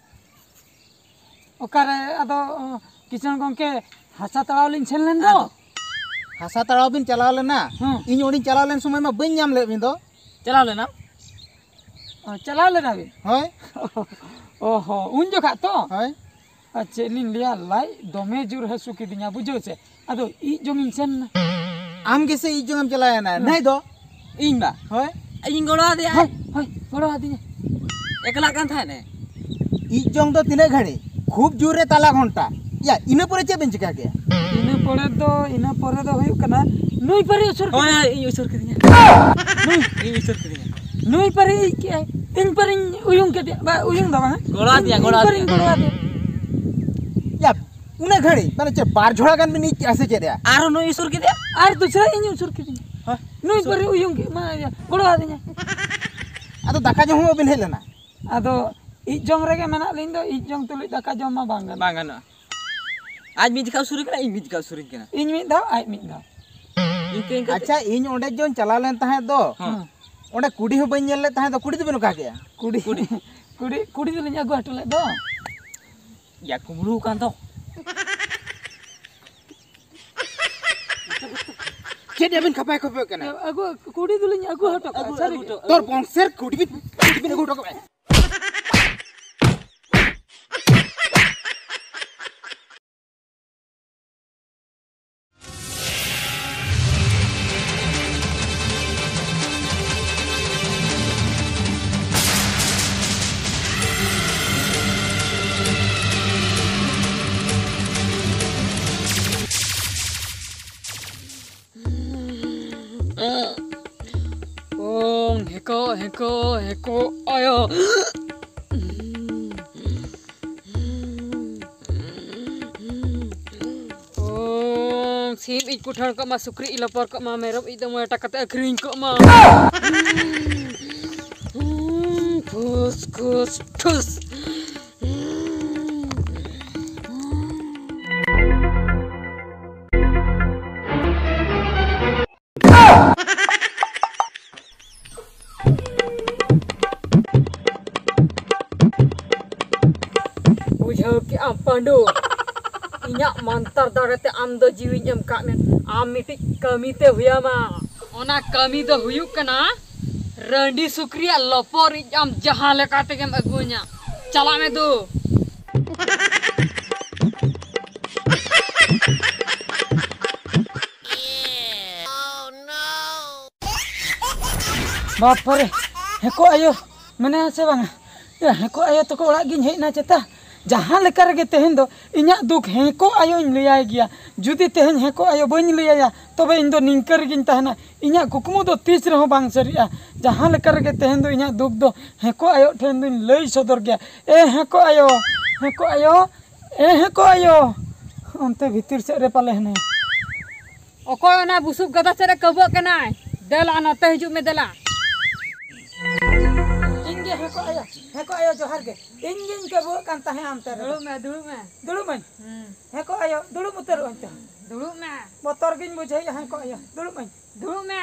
ᱚᱠᱟᱨᱮ ᱟᱫᱚ, ᱠᱤᱥᱟᱹᱬ ᱜᱚᱢᱠᱮ, ᱦᱟᱥᱟ ᱛᱟᱲᱟᱣ ᱞᱤᱧ ᱥᱮᱱ ᱞᱮᱱ ᱫᱚ᱾ ᱟᱫᱚ? ᱦᱟᱥᱟ ᱛᱟᱲᱟᱣ ᱵᱤᱱ ᱪᱟᱞᱟᱣ ᱞᱮᱱᱟ? ᱦᱮᱸ᱾ ᱤᱧ ᱚᱸᱰᱮᱧ ᱪᱟᱞᱟᱣ ᱞᱮᱱ ᱥᱚᱢᱚᱭ ᱢᱟ ᱵᱟᱹᱧ ᱧᱟᱢ ᱞᱮᱫ ᱵᱤᱱ ᱫᱚ᱾ ᱪᱟᱞᱟᱣ ᱞᱮᱱᱟᱢ? ᱚ, ᱪᱟᱞᱟᱣ ᱞᱮᱱᱟ ᱵᱤᱱ? ᱦᱳᱭ᱾ ᱚ ᱦᱚᱸ, ᱩᱱ ᱡᱚᱠᱷᱟᱜ ᱛᱚ? ᱦᱳᱭ᱾ ᱟᱨ ᱪᱮᱫ ᱞᱤᱧ ᱞᱟᱹᱭᱟ, ᱞᱟᱡ ᱫᱚᱢᱮ ᱡᱳᱨ ᱦᱟᱹᱥᱩ ᱠᱤᱫᱤᱧᱟ, ᱵᱩᱡᱷᱟᱹᱣ ᱥᱮ? ᱟᱫᱚ ᱤᱡ ᱡᱚᱝ ᱤᱧ ᱥᱮᱱ ᱮᱱᱟ᱾ ᱟᱢ ᱜᱮᱥᱮ ᱤᱡ ᱡᱚᱝ ᱮᱢ ᱪᱟᱞᱟᱣ ᱮᱱᱟ? ᱦᱮᱸ᱾ ᱱᱟᱹᱭ ᱫᱚ? ᱤᱧ ᱵᱟ᱾ ᱦᱳᱭ᱾ ᱤᱧ ᱜᱚᱲᱚ ᱟᱫᱮᱭᱟ᱾ ᱦᱳᱭ, ᱦᱳᱭ, ᱜᱚᱲᱚ ᱟᱫᱤᱧᱟ᱾ ᱮᱠᱞᱟᱜ ᱠᱟᱱ ᱛᱟᱦᱮᱸᱱᱮ᱾ ᱤᱡ ᱡᱚᱝ ᱫᱚ ᱛᱤᱱᱟᱹᱜ ᱜᱷᱟᱹᱲᱤᱡ? ᱠᱷᱩᱵ ᱡᱳᱨ ᱨᱮ ᱛᱟᱞᱟ ᱜᱷᱚᱱᱴᱟ᱾ ᱭᱟ, ᱤᱱᱟᱹ ᱯᱚᱨᱮ ᱪᱮᱫ ᱵᱮᱱ ᱪᱤᱠᱟ ᱠᱮᱭᱟ? ᱤᱱᱟᱹ ᱯᱚᱨᱮ ᱫᱚ, ᱤᱱᱟᱹ ᱯᱚᱨᱮ ᱫᱚ ᱦᱩᱭᱩᱜ ᱠᱟᱱᱟ, ᱱᱩᱭ ᱯᱟᱹᱨᱤ ᱩᱥᱩᱨ ᱦᱳᱭ, ᱠᱮᱫᱮᱭᱟ᱾ ᱦᱳᱭ, ᱤᱧ ᱩᱥᱩᱨ ᱠᱮᱫᱮᱭᱟ᱾ ᱱᱩᱭ? ᱤᱧ ᱩᱥᱩᱨ ᱠᱮᱫᱮᱭᱟ᱾ ᱱᱩᱭ ᱯᱟᱹᱨᱤ ᱤᱡ ᱠᱮᱜᱼᱟᱭ᱾ ᱤᱧ ᱯᱟᱹᱨᱤᱧ ᱩᱭᱩᱝ ᱠᱮᱫᱮᱭᱟ᱾ ᱵᱟ, ᱩᱭᱩᱝ ᱫᱚ ᱵᱟᱝᱟ᱾ ᱜᱚᱲᱚ ᱟᱫᱮᱭᱟ, ᱤᱧ ᱜᱚᱲᱚ ᱯᱟᱹᱨᱤᱧ ᱟᱫᱮᱭᱟ᱾ ᱜᱚᱲᱚ ᱟᱫᱮᱭᱟ᱾ ᱭᱟ, ᱩᱱᱟᱹᱜ ᱜᱷᱟᱹᱲᱤᱡ, ᱢᱟᱱᱮ ᱪᱮᱫ, ᱵᱟᱨ ᱡᱷᱚᱲᱟ ᱜᱟᱱ ᱵᱤᱱ ᱤᱡ ᱠᱮᱜᱼᱟ ᱥᱮ ᱪᱮᱫ ᱭᱟ? ᱟᱨᱦᱚᱸ ᱱᱩᱭ ᱩᱥᱩᱨ ᱠᱮᱫᱮᱭᱟ᱾ ᱟᱨ ᱫᱩᱥᱨᱟ ᱤᱧ ᱩᱥᱩᱨ ᱠᱮᱫᱮᱭᱟ᱾ ᱦᱮᱸ? ᱱᱩᱭ ᱩᱥᱩᱨ᱾ ᱯᱟᱹᱨᱤ ᱩᱭᱩᱝ ᱠᱮᱫ, ᱢᱟ, ᱤᱭᱟᱹ, ᱜᱚᱲᱚ ᱟᱫᱤᱧᱟ᱾ ᱟᱫᱚ ᱫᱟᱠᱟ ᱡᱚᱢ ᱦᱚᱸ ᱵᱟᱹᱵᱤᱱ ᱦᱮᱡ ᱞᱮᱱᱟ? ᱟᱫᱚ ᱤᱡ ᱡᱚᱝ ᱨᱮᱜᱮ ᱢᱮᱱᱟᱜ ᱞᱤᱧ ᱫᱚ, ᱤᱡ ᱡᱚᱝ ᱛᱩᱞᱩᱡ ᱫᱟᱠᱟ ᱡᱚᱢ ᱢᱟ ᱵᱟᱝ ᱜᱟᱱᱚᱜ᱾ ᱵᱟᱝ ᱜᱟᱱᱚᱜᱼᱟ᱾ ᱟᱡ ᱢᱤᱫ ᱡᱚᱠᱷᱟ ᱩᱥᱩᱨᱤᱧ ᱠᱟᱱᱟ, ᱤᱧ ᱢᱤᱫ ᱡᱚᱠᱷᱟ ᱩᱥᱩᱨᱤᱧ ᱠᱟᱱᱟ᱾ ᱤᱧ ᱢᱤᱫ ᱫᱷᱟᱣ, ᱟᱡ ᱢᱤᱫ ᱫᱷᱟᱣ᱾ ᱤᱱᱠᱟᱹ, ᱤᱱᱠᱟᱹ ᱛᱮ ᱟᱪᱪᱷᱟ, ᱤᱧ ᱚᱸᱰᱮ ᱡᱚᱧ ᱪᱟᱞᱟᱣ ᱞᱮᱱ ᱛᱟᱦᱮᱸᱫ ᱫᱚ, ᱦᱮᱸ᱾ ᱚᱸᱰᱮ ᱠᱩᱰᱤ ᱦᱚᱸ ᱵᱟᱹᱧ ᱧᱮᱞ ᱞᱮᱫ ᱛᱟᱦᱮᱸᱫ ᱫᱚ, ᱠᱩᱰᱤ ᱫᱚᱵᱤᱱ ᱚᱠᱟ ᱠᱮᱜᱼᱟ? ᱠᱩᱰᱤ, ᱠᱩᱰᱤ᱾ ᱠᱩᱰᱤ, ᱠᱩᱰᱤ ᱫᱚᱞᱤᱧ ᱟᱹᱜᱩ ᱦᱚᱴᱚ ᱞᱮᱫ ᱫᱚ᱾ ᱭᱟ, ᱠᱩᱢᱵᱽᱲᱩ ᱠᱟᱱ ᱫᱚ᱾ ᱪᱮᱫ ᱭᱟᱵᱤᱱ ᱠᱷᱟᱯᱟᱭ ᱠᱷᱚᱯᱟᱭᱚᱜ ᱠᱟᱱᱟ? ᱟᱹᱜᱩ, ᱠᱩᱰᱤ ᱫᱚᱞᱤᱧ ᱟᱹᱜᱩ ᱦᱚᱴᱚ ᱠᱟᱜᱼᱟ, ᱟᱹᱜᱩ, ᱥᱟᱹᱨᱤ ᱟᱹᱜᱩ ᱜᱮ᱾ ᱦᱚᱴᱚ, ᱛᱚᱨ ᱟᱹᱜᱩ᱾ ᱵᱚᱝᱥᱮᱨ ᱠᱩᱰᱤ ᱵᱤᱱ, ᱠᱩᱰᱤ ᱵᱤᱱ ᱟᱹᱜᱩ ᱦᱚᱴᱚ ᱠᱟᱜᱼᱟ᱾ ᱦᱮᱸᱠᱚ, ᱦᱮᱸᱠᱚ, ᱦᱮᱸᱠᱚ ᱟᱭᱳ᱾ ᱚᱝ, ᱥᱤᱢ ᱤᱡ ᱯᱩᱴᱷᱟᱹᱲ ᱠᱚᱜ ᱢᱟ, ᱥᱩᱠᱨᱤ ᱤᱡ ᱞᱚᱯᱚᱨ ᱠᱚᱜ ᱢᱟ, ᱢᱮᱨᱚᱢ ᱤᱡ ᱫᱚ ᱢᱚᱬᱮ ᱴᱟᱠᱟ ᱛᱮ ᱟᱹᱠᱷᱨᱤᱧ ᱠᱚᱜ ᱢᱟ᱾ ᱯᱷᱩᱥ, ᱠᱷᱩᱥ, ᱴᱷᱩᱥ᱾ ᱵᱩᱡᱷᱟᱹᱣ ᱠᱮᱜᱼᱟᱢ ᱯᱟᱹᱰᱩ, ᱤᱧᱟᱹᱜ ᱢᱟᱱᱛᱟᱨ ᱫᱟᱲᱮ ᱛᱮ ᱟᱢ ᱫᱚ ᱡᱤᱣᱤᱧ ᱮᱢ ᱠᱟᱜ ᱢᱮ᱾ ᱟᱢ ᱢᱤᱫᱴᱤᱡ ᱠᱟᱹᱢᱤ ᱛᱮ ᱦᱩᱭᱟᱢᱟ᱾ ᱚᱱᱟ ᱠᱟᱹᱢᱤ ᱫᱚ ᱦᱩᱭᱩᱜ ᱠᱟᱱᱟ, ᱨᱟᱺᱰᱤ ᱥᱩᱠᱨᱤᱭᱟᱜ ᱞᱚᱯᱚᱨ ᱤᱡ ᱟᱢ ᱡᱟᱦᱟᱸ ᱞᱮᱠᱟ ᱛᱮᱜᱮᱢ ᱟᱹᱜᱩᱣᱟᱹᱧᱟ᱾ ᱪᱟᱞᱟᱜ ᱢᱮ ᱫᱩ᱾ ᱵᱟᱯᱨᱮ, ᱦᱮᱸᱠᱚ ᱟᱭᱳ ᱢᱮᱱᱟᱭᱟ ᱥᱮ ᱵᱟᱝᱟ? ᱮ, ᱦᱮᱸᱠᱚ ᱟᱭᱳ ᱛᱟᱠᱚ ᱚᱲᱟᱜ ᱜᱤᱧ ᱦᱮᱡ ᱮᱱᱟ ᱪᱮᱛᱟ? ᱡᱟᱦᱟᱸ ᱞᱮᱠᱟ ᱨᱮᱜᱮ ᱛᱮᱦᱮᱧ ᱫᱚ ᱤᱧᱟᱹᱜ ᱫᱩᱠ ᱦᱮᱸᱠᱚ ᱟᱭᱳᱧ ᱞᱟᱹᱭᱟᱭ ᱜᱮᱭᱟ᱾ ᱡᱩᱫᱤ ᱛᱮᱦᱮᱧ ᱦᱮᱸᱠᱚ ᱟᱭᱳ ᱵᱟᱹᱧ ᱞᱟᱹᱭᱟᱭᱟ, ᱛᱚᱵᱮ ᱤᱧ ᱫᱚ ᱱᱤᱝᱠᱟᱹ ᱨᱮᱜᱤᱧ ᱛᱟᱦᱮᱱᱟ᱾ ᱤᱧᱟᱹᱜ ᱠᱩᱠᱢᱩ ᱫᱚ ᱛᱤᱥ ᱨᱮᱦᱚᱸ ᱵᱟᱝ ᱥᱟᱹᱨᱤᱜᱼᱟ᱾ ᱡᱟᱦᱟᱸ ᱞᱮᱠᱟ ᱨᱮᱜᱮ ᱛᱮᱦᱮᱧ ᱫᱚ ᱤᱧᱟᱹᱜ ᱫᱩᱠ ᱫᱚ ᱦᱮᱸᱠᱚ ᱟᱭᱳ ᱴᱷᱮᱱ ᱫᱚᱧ ᱞᱟᱹᱭ ᱥᱚᱫᱚᱨ ᱜᱮᱭᱟ᱾ ᱮ ᱦᱮᱸᱠᱚ ᱟᱭᱳ, ᱦᱮᱸᱠᱚ ᱟᱭᱳ, ᱮ ᱦᱮᱸᱠᱚ ᱟᱭᱳ, ᱚᱱᱛᱮ ᱵᱷᱤᱛᱤᱨ ᱥᱮᱫ ᱨᱮ ᱯᱟᱞᱮ ᱦᱮᱱᱟᱭᱟ᱾ ᱚᱠᱚᱭ ᱚᱱᱟ ᱵᱩᱥᱩᱵ ᱜᱟᱫᱟ ᱥᱮᱫ ᱨᱮ ᱠᱟᱹᱵᱟᱹᱜ ᱠᱟᱱᱟᱭ? ᱫᱮᱞᱟ, ᱱᱚᱛᱮ ᱦᱤᱡᱩᱜ ᱢᱮ, ᱫᱮᱞᱟ᱾ ᱤᱧ ᱜᱮ ᱦᱮᱸᱠᱚ ᱟᱭᱳ, ᱦᱮᱸᱠᱚ ᱟᱭᱳ, ᱡᱚᱦᱟᱨ ᱜᱮ᱾ ᱤᱧ ᱜᱤᱧ ᱠᱟᱹᱵᱟᱹᱜ ᱠᱟᱱ ᱛᱟᱦᱮᱸᱫ ᱟᱢ ᱛᱮ ᱨᱮ᱾ ᱫᱩᱲᱩᱵ ᱢᱮ, ᱫᱩᱲᱩᱵ ᱢᱮ᱾ ᱫᱩᱲᱩᱵ ᱟᱹᱧ? ᱦᱩᱸ᱾ ᱦᱮᱸᱠᱚ ᱟᱭᱳ, ᱫᱩᱲᱩᱵ ᱩᱛᱟᱹᱨᱚᱜ ᱟᱹᱧ ᱛᱚ᱾ ᱫᱩᱲᱩᱵ ᱢᱮ᱾ ᱵᱚᱛᱚᱨ ᱜᱤᱧ ᱵᱩᱡᱷᱟᱹᱣᱮᱫᱼᱟ ᱦᱮᱸᱠᱚ ᱟᱭᱳ, ᱫᱩᱲᱩᱵ ᱟᱹᱧ᱾ ᱫᱩᱲᱩᱵ ᱢᱮ᱾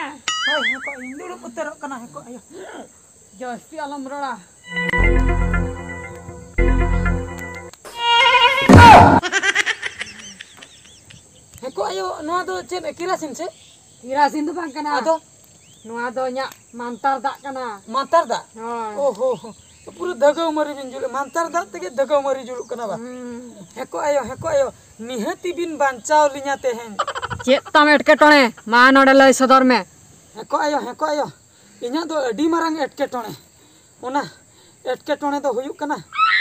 ᱦᱳᱭ, ᱦᱮᱸᱠᱚ ᱟᱭᱳ, ᱫᱩᱲᱩᱵ ᱩᱛᱟᱹᱨᱚᱜ ᱠᱟᱱᱟ ᱦᱮᱸᱠᱚ ᱟᱭᱳ᱾ ᱡᱟᱹᱥᱛᱤ ᱟᱞᱚᱢ ᱨᱚᱲᱟ᱾ ᱦᱮᱸᱠᱚ ᱟᱭᱳ, ᱱᱚᱣᱟ ᱫᱚ ᱪᱮᱫ ᱠᱮᱨᱟᱥᱤᱱ ᱥᱮ? ᱠᱮᱨᱟᱥᱤᱱ ᱫᱚ ᱵᱟᱝ ᱠᱟᱱᱟ᱾ ᱟᱫᱚ? ᱱᱚᱣᱟ ᱫᱚ ᱤᱧᱟᱹᱜ ᱢᱟᱱᱛᱟᱨ ᱫᱟᱜ ᱠᱟᱱᱟ᱾ ᱢᱟᱱᱛᱟᱨ ᱫᱟᱜ? ᱦᱳᱭ᱾ ᱳᱦᱳ, ᱯᱩᱨᱟᱹ ᱫᱷᱟᱹᱜᱟᱹᱣ ᱢᱟᱹᱨᱤ ᱵᱤᱱ ᱡᱩᱞᱮᱫ, ᱢᱟᱱᱛᱟᱨ ᱫᱟᱜ ᱛᱮᱜᱮ ᱫᱷᱟᱹᱜᱟᱹᱣ ᱢᱟᱹᱨᱤ ᱡᱩᱞᱩᱜ ᱠᱟᱱᱟ ᱵᱟ? ᱦᱩᱸ᱾ ᱦᱮᱸᱠᱚ ᱟᱭᱳ, ᱦᱮᱸᱠᱚ ᱟᱭᱳ, ᱱᱤᱦᱟᱹᱛᱤ ᱵᱤᱱ ᱵᱟᱧᱪᱟᱣ ᱞᱤᱧᱟ ᱛᱮᱦᱮᱧ᱾ ᱪᱮᱫ ᱛᱟᱢ ᱮᱴᱠᱮᱴᱚᱬᱮ? ᱢᱟ ᱱᱚᱰᱮ ᱞᱟᱹᱭ ᱥᱚᱫᱚᱨ ᱢᱮ᱾ ᱦᱮᱸᱠᱚ ᱟᱭᱳ, ᱦᱮᱸᱠᱚ ᱟᱭᱳ, ᱤᱧᱟᱹᱜ ᱫᱚ ᱟᱹᱰᱤ ᱢᱟᱨᱟᱝ ᱮᱴᱠᱮᱴᱚᱬᱮ᱾ ᱚᱱᱟ ᱮᱴᱠᱮᱴᱚᱬᱮ ᱫᱚ ᱦᱩᱭᱩᱜ ᱠᱟᱱᱟ,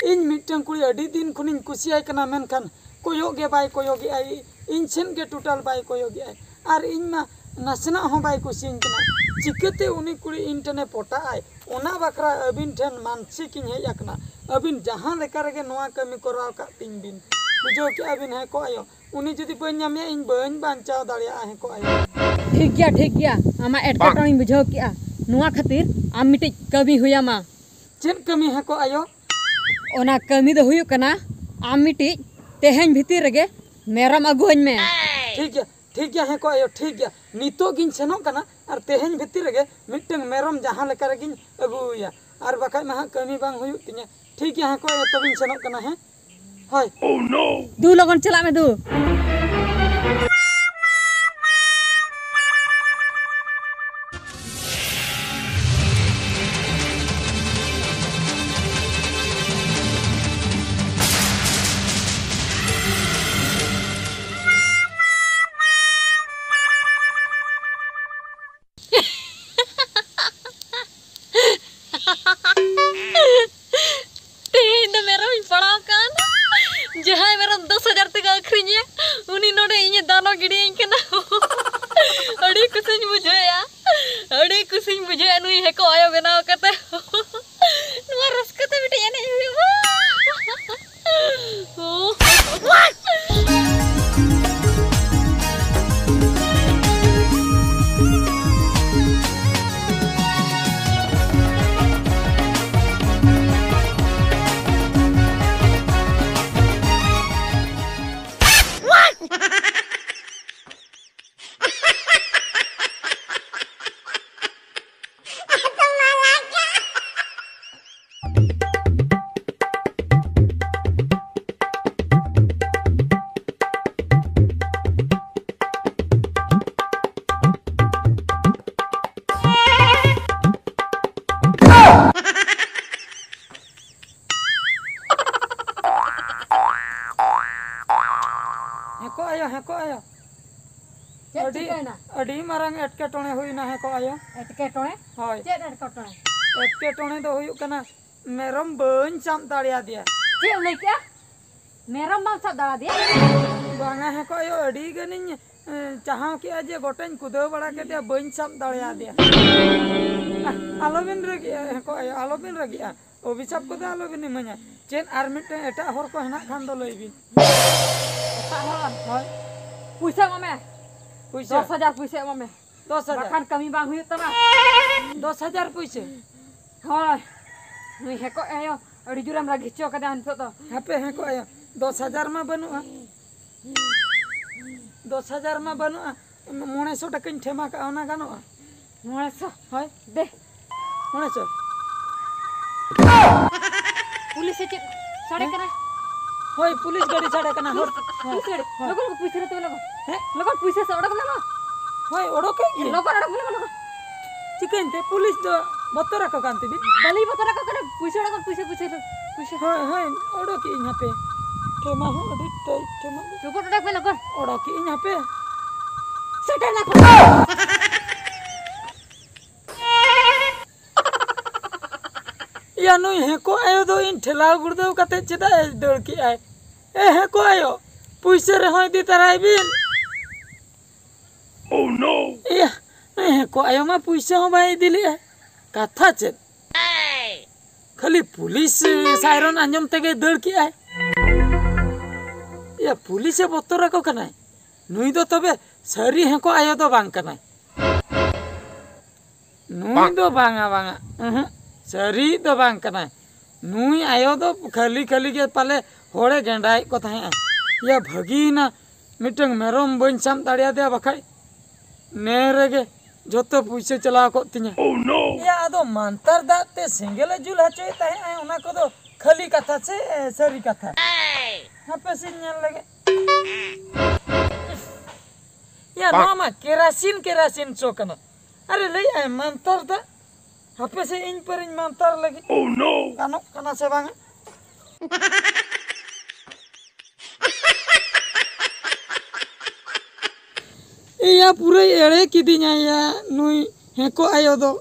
ᱤᱧ ᱢᱤᱫᱴᱟᱝ ᱠᱩᱲᱤ ᱟᱹᱰᱤ ᱫᱤᱱ ᱠᱷᱚᱱᱤᱧ ᱠᱩᱥᱤᱭᱟᱭ ᱠᱟᱱᱟ, ᱢᱮᱱᱠᱷᱟᱱ ᱠᱚᱭᱚᱜ ᱜᱮ ᱵᱟᱭ ᱠᱚᱭᱚᱜᱮᱜᱼᱟᱭ, ᱤᱧ ᱥᱮᱫ ᱜᱮ ᱴᱳᱴᱟᱞ ᱵᱟᱭ ᱠᱚᱭᱚᱜᱮᱜᱼᱟᱭ᱾ ᱟᱨ ᱤᱧ ᱢᱟ ᱱᱟᱥᱮᱱᱟᱜ ᱦᱚᱸ ᱵᱟᱭ ᱠᱩᱥᱤᱭᱟᱹᱧ ᱠᱟᱱᱟ᱾ ᱪᱤᱠᱟᱹᱛᱮ ᱩᱱᱤ ᱠᱩᱲᱤ ᱤᱧ ᱴᱷᱮᱱᱮ ᱯᱚᱴᱟᱜ ᱟᱭ, ᱚᱱᱟ ᱵᱟᱠᱷᱨᱟ ᱟᱹᱵᱤᱱ ᱴᱷᱮᱱ ᱢᱟᱱᱥᱤᱠ ᱤᱧ ᱦᱮᱡ ᱟᱠᱟᱱᱟ᱾ ᱟᱹᱵᱤᱱ ᱡᱟᱦᱟᱸ ᱞᱮᱠᱟ ᱨᱮᱜᱮ ᱱᱚᱣᱟ ᱠᱟᱹᱢᱤ ᱠᱚᱨᱟᱣ ᱠᱟᱜ ᱛᱤᱧ ᱵᱤᱱ᱾ ᱵᱩᱡᱷᱟᱹᱣ ᱠᱮᱜᱼᱟ ᱵᱤᱱ ᱦᱮᱸᱠᱚ ᱟᱭᱳ? ᱩᱱᱤ ᱡᱩᱫᱤ ᱵᱟᱹᱧ ᱧᱟᱢᱮᱭᱟ, ᱤᱧ ᱵᱟᱹᱧ ᱵᱟᱧᱪᱟᱣ ᱫᱟᱲᱮᱭᱟᱜᱼᱟ ᱦᱮᱸᱠᱚ ᱟᱭᱳ᱾ ᱴᱷᱤᱠ ᱜᱮᱭᱟ, ᱴᱷᱤᱠ ᱜᱮᱭᱟ, ᱟᱢᱟᱜ ᱮᱴᱠᱮᱴᱚᱬᱮᱧ ᱵᱩᱡᱷᱟᱹᱣ ᱠᱮᱜᱼᱟ᱾ ᱱᱚᱣᱟ ᱠᱷᱟᱹᱛᱤᱨ ᱟᱢ ᱢᱤᱫᱴᱤᱡ ᱠᱟᱹᱢᱤ ᱦᱩᱭᱟᱢᱟ᱾ ᱪᱮᱫ ᱠᱟᱹᱢᱤ ᱦᱮᱸᱠᱚ ᱟᱭᱳ? ᱚᱱᱟ ᱠᱟᱹᱢᱤ ᱫᱚ ᱦᱩᱭᱩᱜ ᱠᱟᱱᱟ, ᱟᱢ ᱢᱤᱫᱴᱤᱡ ᱛᱮᱦᱮᱧ ᱵᱷᱤᱛᱤᱨ ᱨᱮᱜᱮ ᱢᱮᱨᱚᱢ ᱟᱹᱜᱩᱣᱟᱹᱧ ᱢᱮ᱾ ᱴᱷᱤᱠ ᱜᱮᱭᱟ, ᱴᱷᱤᱠ ᱜᱮᱭᱟ ᱦᱮᱸᱠᱚ ᱟᱭᱳ, ᱴᱷᱤᱠ ᱜᱮᱭᱟ᱾ ᱱᱤᱛᱚᱜ ᱜᱤᱧ ᱥᱮᱱᱚᱜ ᱠᱟᱱᱟ ᱟᱨ ᱛᱮᱦᱮᱧ ᱵᱷᱤᱛᱤᱨ ᱨᱮᱜᱮ ᱢᱤᱫᱴᱟᱝ ᱢᱮᱨᱚᱢ ᱡᱟᱦᱟᱸ ᱞᱮᱠᱟ ᱨᱮᱜᱤᱧ ᱟᱹᱜᱩᱣᱟᱭᱟ, ᱟᱨ ᱵᱟᱠᱷᱟᱡ ᱢᱟ ᱦᱟᱸᱜ ᱠᱟᱹᱢᱤ ᱵᱟᱝ ᱦᱩᱭᱩᱜ ᱛᱤᱧᱟᱹ᱾ ᱴᱷᱤᱠ ᱜᱮᱭᱟ ᱦᱮᱸᱠᱚ ᱟᱭᱳ, ᱛᱚᱵᱮᱧ ᱥᱮᱱᱚᱜ ᱠᱟᱱᱟ ᱦᱮᱸ᱾ ᱦᱳᱭ᱾ ᱫᱩ, ᱞᱚᱜᱚᱱ ᱪᱟᱞᱟᱜ ᱢᱮ ᱫᱩ᱾ ᱛᱮᱦᱮᱧ ᱫᱚ ᱢᱮᱨᱚᱢᱤᱧ ᱯᱟᱲᱟᱣ ᱠᱟᱱ᱾ ᱡᱟᱦᱟᱸᱭ ᱢᱮᱨᱚᱢ ᱫᱚᱥ ᱦᱟᱡᱟᱨ ᱛᱮᱠᱚ ᱟᱹᱠᱷᱨᱤᱧᱮᱭᱟ, ᱩᱱᱤ ᱱᱚᱰᱮ ᱤᱧᱮ ᱫᱟᱱᱚ ᱜᱤᱰᱤᱭᱟᱹᱧ ᱠᱟᱱᱟ᱾ ᱟᱹᱰᱤ ᱠᱩᱥᱤᱧ ᱵᱩᱡᱷᱟᱹᱣᱮᱫᱼᱟ, ᱟᱹᱰᱤ ᱠᱩᱥᱤᱧ ᱵᱩᱡᱷᱟᱹᱣᱮᱫᱼᱟ ᱱᱩᱭ ᱦᱮᱸᱠᱚ ᱟᱭᱳ ᱵᱮᱱᱟᱣ ᱠᱟᱛᱮ᱾ ᱱᱚᱣᱟ ᱨᱟᱹᱥᱠᱟᱹ ᱛᱮ ᱢᱤᱫᱴᱮᱡ ᱮᱱᱮᱡ ᱦᱩᱭᱩᱜᱼᱟ᱾ ᱦᱮᱸᱠᱚ ᱟᱭᱳ, ᱦᱮᱸᱠᱚ ᱟᱭᱳ᱾ ᱪᱮᱫ ᱟᱹᱰᱤ, ᱪᱤᱠᱟᱹᱭᱮᱱᱟ? ᱟᱹᱰᱤ ᱢᱟᱨᱟᱝ ᱮᱴᱠᱮᱴᱚᱬᱮ ᱦᱩᱭᱱᱟ ᱦᱮᱸᱠᱚ ᱟᱭᱳ᱾ ᱮᱴᱠᱮᱴᱚᱬᱮ? ᱦᱳᱭ᱾ ᱪᱮᱫ ᱮᱴᱠᱮᱴᱚᱬᱮ? ᱮᱴᱠᱮᱴᱚᱬᱮ ᱫᱚ ᱦᱩᱭᱩᱜ ᱠᱟᱱᱟ, ᱢᱮᱨᱚᱢ ᱵᱟᱹᱧ ᱥᱟᱵ ᱫᱟᱲᱮᱭᱟᱫᱮᱭᱟ᱾ ᱪᱮᱫ ᱮᱢ ᱞᱟᱹᱭ ᱠᱮᱜᱼᱟ? ᱢᱮᱨᱚᱢ ᱵᱟᱢ ᱥᱟᱵ ᱫᱟᱲᱮᱭᱟᱫᱮᱭᱟ? ᱵᱟᱝᱟ ᱦᱮᱸ ᱠᱚ ᱟᱭᱳ, ᱟᱹᱰᱤ ᱜᱟᱱᱤᱧ ᱮ, ᱪᱟᱦᱟᱣ ᱠᱮᱜᱼᱟ ᱡᱮ ᱜᱚᱴᱟᱧ ᱠᱩᱫᱟᱹᱣ ᱵᱟᱲᱟ ᱠᱮᱫᱮᱭᱟ, ᱵᱟᱹᱧ ᱥᱟᱵ ᱫᱟᱲᱮᱭᱟᱫᱮᱭᱟ᱾ ᱟᱦ, ᱟᱞᱚᱵᱤᱱ ᱨᱟᱹᱜᱤᱜᱼᱟ ᱦᱮᱸ ᱠᱚ ᱟᱭᱳ, ᱟᱞᱚᱵᱤᱱ ᱨᱟᱹᱜᱤᱜᱼᱟ᱾ ᱚᱵᱷᱤᱥᱟᱯ ᱠᱚᱫᱚ ᱟᱞᱚᱵᱤᱱ ᱤᱢᱟᱹᱧᱟ᱾ ᱪᱮᱫ ᱟᱨ ᱢᱤᱫᱴᱟᱝ ᱮᱴᱟᱜ ᱦᱚᱲ ᱠᱚ ᱦᱮᱱᱟᱜ ᱠᱷᱟᱱ ᱫᱚ ᱞᱟᱹᱭ ᱵᱤᱱ᱾ ᱮᱴᱟᱜ ᱦᱚᱲ? ᱦᱳᱭ᱾ ᱯᱩᱭᱥᱟᱹ ᱮᱢᱟᱜ ᱢᱮ᱾ ᱯᱩᱭᱥᱟᱹ? ᱫᱚᱥ ᱦᱟᱡᱟᱨ ᱯᱩᱭᱥᱟᱹ ᱮᱢᱟᱜ ᱢᱮ᱾ ᱫᱚᱥ ᱦᱟᱡᱟᱨ? ᱵᱟᱠᱷᱟᱱ ᱠᱟᱹᱢᱤ ᱵᱟᱝ ᱦᱩᱭᱩᱜ ᱛᱟᱢᱟ᱾ ᱫᱚᱥ ᱦᱟᱡᱟᱨ ᱯᱩᱭᱥᱟᱹ? ᱦᱳᱭ᱾ ᱱᱩᱭ ᱦᱮᱸ ᱠᱚ ᱟᱭᱳ ᱟᱹᱰᱤ ᱡᱳᱨᱮᱢ ᱨᱟᱹᱜᱤ ᱦᱚᱪᱚ ᱠᱟᱫᱟ ᱱᱤᱛᱚᱜ ᱫᱚ᱾ ᱦᱟᱯᱮ ᱦᱮᱸ ᱠᱚ ᱟᱭᱳ, ᱫᱚᱥ ᱦᱟᱡᱟᱨ ᱢᱟ ᱵᱟᱹᱱᱩᱜᱼᱟ᱾ ᱫᱚᱥ ᱦᱟᱡᱟᱨ ᱢᱟ ᱵᱟᱹᱱᱩᱜᱼᱟ, ᱢᱚᱬᱮ ᱥᱚ ᱴᱟᱠᱟᱧ ᱴᱷᱮᱢᱟ ᱠᱟᱜᱼᱟ, ᱚᱱᱟ ᱜᱟᱱᱚᱜᱼᱟ? ᱢᱚᱬᱮ ᱥᱚ? ᱦᱳᱭ᱾ ᱫᱮ᱾ ᱢᱚᱬᱮ ᱥᱚ? ᱯᱩᱞᱤᱥ ᱥᱮ ᱪᱮᱫ ᱥᱟᱰᱮ ᱦᱮᱸ? ᱠᱟᱱᱟ? ᱦᱳᱭ, ᱯᱩᱞᱤᱥ ᱜᱟᱹᱰᱤ ᱥᱟᱰᱮ ᱠᱟᱱᱟ᱾ ᱦᱳᱭ, ᱯᱩᱞᱤᱥ ᱜᱟᱹᱰᱤ? ᱦᱳᱭ᱾ ᱞᱚᱜᱚᱱ ᱠᱚ ᱯᱩᱭᱥᱟᱹ ᱨᱮ ᱛᱚᱵᱮ ᱞᱚᱜᱚᱱ᱾ ᱦᱮᱸ? ᱞᱚᱜᱚᱱ ᱯᱩᱭᱥᱟᱹ ᱥᱮ ᱚᱰᱚᱠ ᱢᱮ ᱢᱟ᱾ ᱦᱳᱭ, ᱚᱰᱚᱠᱮᱫ ᱜᱮ᱾ ᱞᱚᱜᱚᱱ ᱚᱰᱚᱠ ᱢᱮ ᱞᱚᱜᱚᱱ᱾ ᱪᱤᱠᱟᱹᱭᱮᱱ ᱛᱮ? ᱯᱩᱞᱤᱥ ᱫᱚ ᱵᱚᱛᱚᱨ ᱟᱠᱚ ᱠᱟᱱ ᱛᱮᱵᱤᱱ? ᱵᱟᱹᱞᱤᱧ ᱵᱚᱛᱚᱨ ᱟᱠᱚ ᱠᱟᱱᱟ, ᱯᱩᱭᱥᱟᱹ ᱚᱰᱚᱠ ᱢᱮ, ᱯᱩᱭᱥᱟᱹ, ᱯᱩᱭᱥᱟᱹ, ᱯᱩᱭᱥᱟᱹ᱾ ᱦᱳᱭ, ᱦᱳᱭ, ᱚᱰᱚᱠᱮᱫ ᱟᱹᱧ ᱦᱟᱯᱮ᱾ ᱴᱷᱮᱢᱟ ᱦᱚᱸ ᱟᱹᱰᱤ ᱴᱟᱭᱤᱴ ᱴᱷᱮᱢᱟ ᱫᱚ᱾ ᱪᱩᱯᱩᱫ ᱚᱰᱚᱠ ᱢᱮ ᱞᱚᱜᱚᱱ᱾ ᱚᱰᱚᱠᱮᱫ ᱟᱹᱧ ᱦᱟᱯᱮ᱾ ᱥᱮᱴᱮᱨ ᱱᱟᱠᱚ᱾ ᱭᱟ, ᱱᱩᱭ ᱦᱮᱸᱠᱚ ᱟᱭᱳ ᱫᱚ ᱤᱧ ᱴᱷᱮᱞᱟᱣ ᱜᱩᱲᱫᱟᱹᱣ ᱠᱟᱛᱮ ᱪᱮᱫᱟᱜ ᱮ ᱫᱟᱹᱲ ᱠᱮᱜᱼᱟᱭ? ᱮ ᱦᱮᱸᱠᱚ ᱟᱭᱳ, ᱯᱩᱭᱥᱟᱹ ᱨᱮᱦᱚᱸ ᱤᱫᱤ ᱛᱟᱨᱟᱭ ᱵᱤᱱ᱾ Oh no! ᱭᱟ, ᱱᱩᱭ ᱦᱮᱸᱠᱚ ᱟᱭᱳ ᱢᱟ ᱯᱩᱭᱥᱟᱹ ᱦᱚᱸ ᱵᱟᱭ ᱤᱫᱤ ᱞᱮᱜᱼᱟ᱾ ᱠᱟᱛᱷᱟ ᱪᱮᱫ? ᱠᱷᱟᱹᱞᱤ ᱯᱩᱞᱤᱥ ᱥᱟᱭᱨᱚᱱ ᱟᱸᱡᱚᱢ ᱛᱮᱜᱮ ᱫᱟᱹᱲ ᱠᱮᱜᱼᱟᱭ᱾ ᱭᱟ, ᱯᱩᱞᱤᱥᱮ ᱵᱚᱛᱚᱨ ᱟᱠᱚ ᱠᱟᱱᱟᱭ᱾ ᱱᱩᱭ ᱫᱚ ᱛᱚᱵᱮ ᱥᱟᱹᱨᱤ ᱦᱮᱸᱠᱚ ᱟᱭᱳ ᱫᱚ ᱵᱟᱝ ᱠᱟᱱᱟᱭ᱾ ᱱᱩᱭ ᱫᱚ ᱵᱟᱝᱟ, ᱵᱟᱝᱟ᱾ ᱩᱦᱩᱸ, ᱥᱟᱹᱨᱤ ᱫᱚ ᱵᱟᱝ ᱠᱟᱱᱟᱭ᱾ ᱱᱩᱭ ᱟᱭᱳ ᱫᱚ ᱠᱷᱟᱹᱞᱤ ᱠᱷᱟᱹᱞᱤ ᱜᱮ ᱯᱟᱞᱮ ᱦᱚᱲᱮ ᱜᱮᱸᱰᱟᱭᱮᱫ ᱠᱚ ᱛᱟᱦᱮᱸᱜᱼᱟ᱾ ᱭᱟ, ᱵᱷᱟᱹᱜᱤᱭᱮᱱᱟ, ᱢᱤᱫᱴᱟᱝ ᱢᱮᱨᱚᱢ ᱵᱟᱹᱧ ᱥᱟᱵ ᱫᱟᱲᱮᱭᱟᱫᱮᱭᱟ, ᱵᱟᱠᱷᱟᱡ ᱱᱮ ᱨᱮᱜᱮ ᱡᱷᱚᱛᱚ ᱯᱩᱭᱥᱟᱹ ᱪᱟᱞᱟᱣ ᱠᱚᱜ ᱛᱤᱧᱟ᱾ Oh no! ᱭᱟ, ᱟᱫᱚ ᱢᱟᱱᱛᱟᱨ ᱫᱟᱜ ᱛᱮ ᱥᱮᱸᱜᱮᱞᱮ ᱡᱩᱞ ᱦᱚᱪᱚᱭᱮᱫ ᱛᱟᱦᱮᱸᱜᱼᱟ, ᱚᱱᱟ ᱠᱚᱫᱚ ᱠᱷᱟᱹᱞᱤ ᱠᱟᱛᱷᱟ ᱥᱮ ᱥᱟᱹᱨᱤ ᱠᱟᱛᱷᱟ? ᱦᱟᱯᱮ ᱥᱮᱧ ᱧᱮᱞ ᱞᱮᱜᱮ᱾ ᱭᱟ, ᱱᱚᱣᱟ ᱢᱟ ᱠᱮᱨᱟᱥᱤᱱ, ᱠᱮᱨᱟᱥᱤᱱ ᱥᱚ ᱠᱟᱱᱟ᱾ ᱟᱨᱮ ᱞᱟᱹᱭᱮᱫᱼᱟᱭ ᱢᱟᱱᱛᱟᱨ ᱫᱟᱜ᱾ ᱦᱟᱯᱮ ᱥᱮ ᱤᱧ ᱯᱟᱹᱨᱤᱧ ᱢᱟᱱᱛᱟᱨ ᱞᱟᱹᱜᱤᱫ᱾ Oh no! ᱜᱟᱱᱚᱜ ᱠᱟᱱᱟ ᱥᱮ ᱵᱟᱝᱟ? ᱮᱭᱟ, ᱯᱩᱨᱟᱹᱭ ᱮᱲᱮ ᱠᱤᱫᱤᱧᱟ ᱭᱟ ᱱᱩᱭ ᱦᱮᱸᱠᱚ ᱟᱭᱳ ᱫᱚ᱾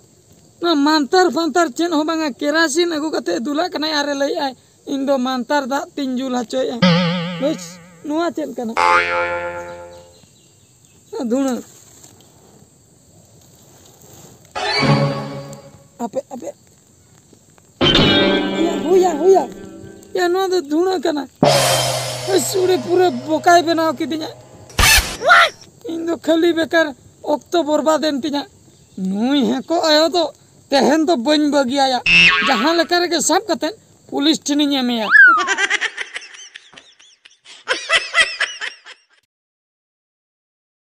ᱱᱚᱣᱟ ᱢᱟᱱᱛᱟᱨ ᱯᱷᱟᱱᱛᱟᱨ ᱪᱮᱫ ᱦᱚᱸ ᱵᱟᱝᱟ, ᱠᱮᱨᱟᱥᱤᱱ ᱟᱹᱜᱩ ᱠᱟᱛᱮ ᱫᱩᱞᱟᱜ ᱠᱟᱱᱟᱭ ᱟᱨᱮ ᱞᱟᱹᱭᱮᱫᱼᱟᱭ, "ᱤᱧ ᱫᱚ ᱢᱟᱱᱛᱟᱨ ᱫᱟᱜ ᱛᱤᱧ ᱡᱩᱞ ᱦᱚᱪᱚᱭᱮᱫᱼᱟ᱾" ᱵᱩᱡᱽ? ᱱᱚᱣᱟ ᱪᱮᱫ ᱠᱟᱱᱟ? ᱫᱷᱩᱬᱟᱹ᱾ ᱟᱯᱮ, ᱟᱯᱮ᱾ ᱭᱟ, ᱦᱩᱭᱟ, ᱦᱩᱭᱟ᱾ ᱭᱟ, ᱱᱚᱣᱟ ᱫᱚ ᱫᱷᱩᱬᱟᱹ ᱠᱟᱱᱟ᱾ ᱳᱭ ᱥᱩᱲᱮ ᱯᱩᱨᱟᱹ ᱵᱚᱠᱟᱭ ᱵᱮᱱᱟᱣ ᱠᱤᱫᱤᱧᱟ᱾ ᱤᱧ ᱫᱚ ᱠᱷᱟᱹᱞᱤ ᱵᱮᱠᱟᱨ ᱚᱠᱛᱚ ᱵᱚᱨᱵᱟᱫ ᱮᱱ ᱛᱤᱧᱟ᱾ ᱱᱩᱭ ᱦᱮᱸᱠᱚ ᱟᱭᱳ ᱫᱚ ᱛᱮᱦᱮᱧ ᱫᱚ ᱵᱟᱹᱧ ᱵᱟᱹᱜᱤᱭᱟᱭᱟ᱾ ᱡᱟᱦᱟᱸ ᱞᱮᱠᱟ ᱨᱮᱜᱮ ᱥᱟᱵ ᱠᱟᱛᱮ ᱯᱩᱞᱤᱥ ᱴᱷᱮᱱᱤᱧ ᱮᱢᱮᱭᱟ᱾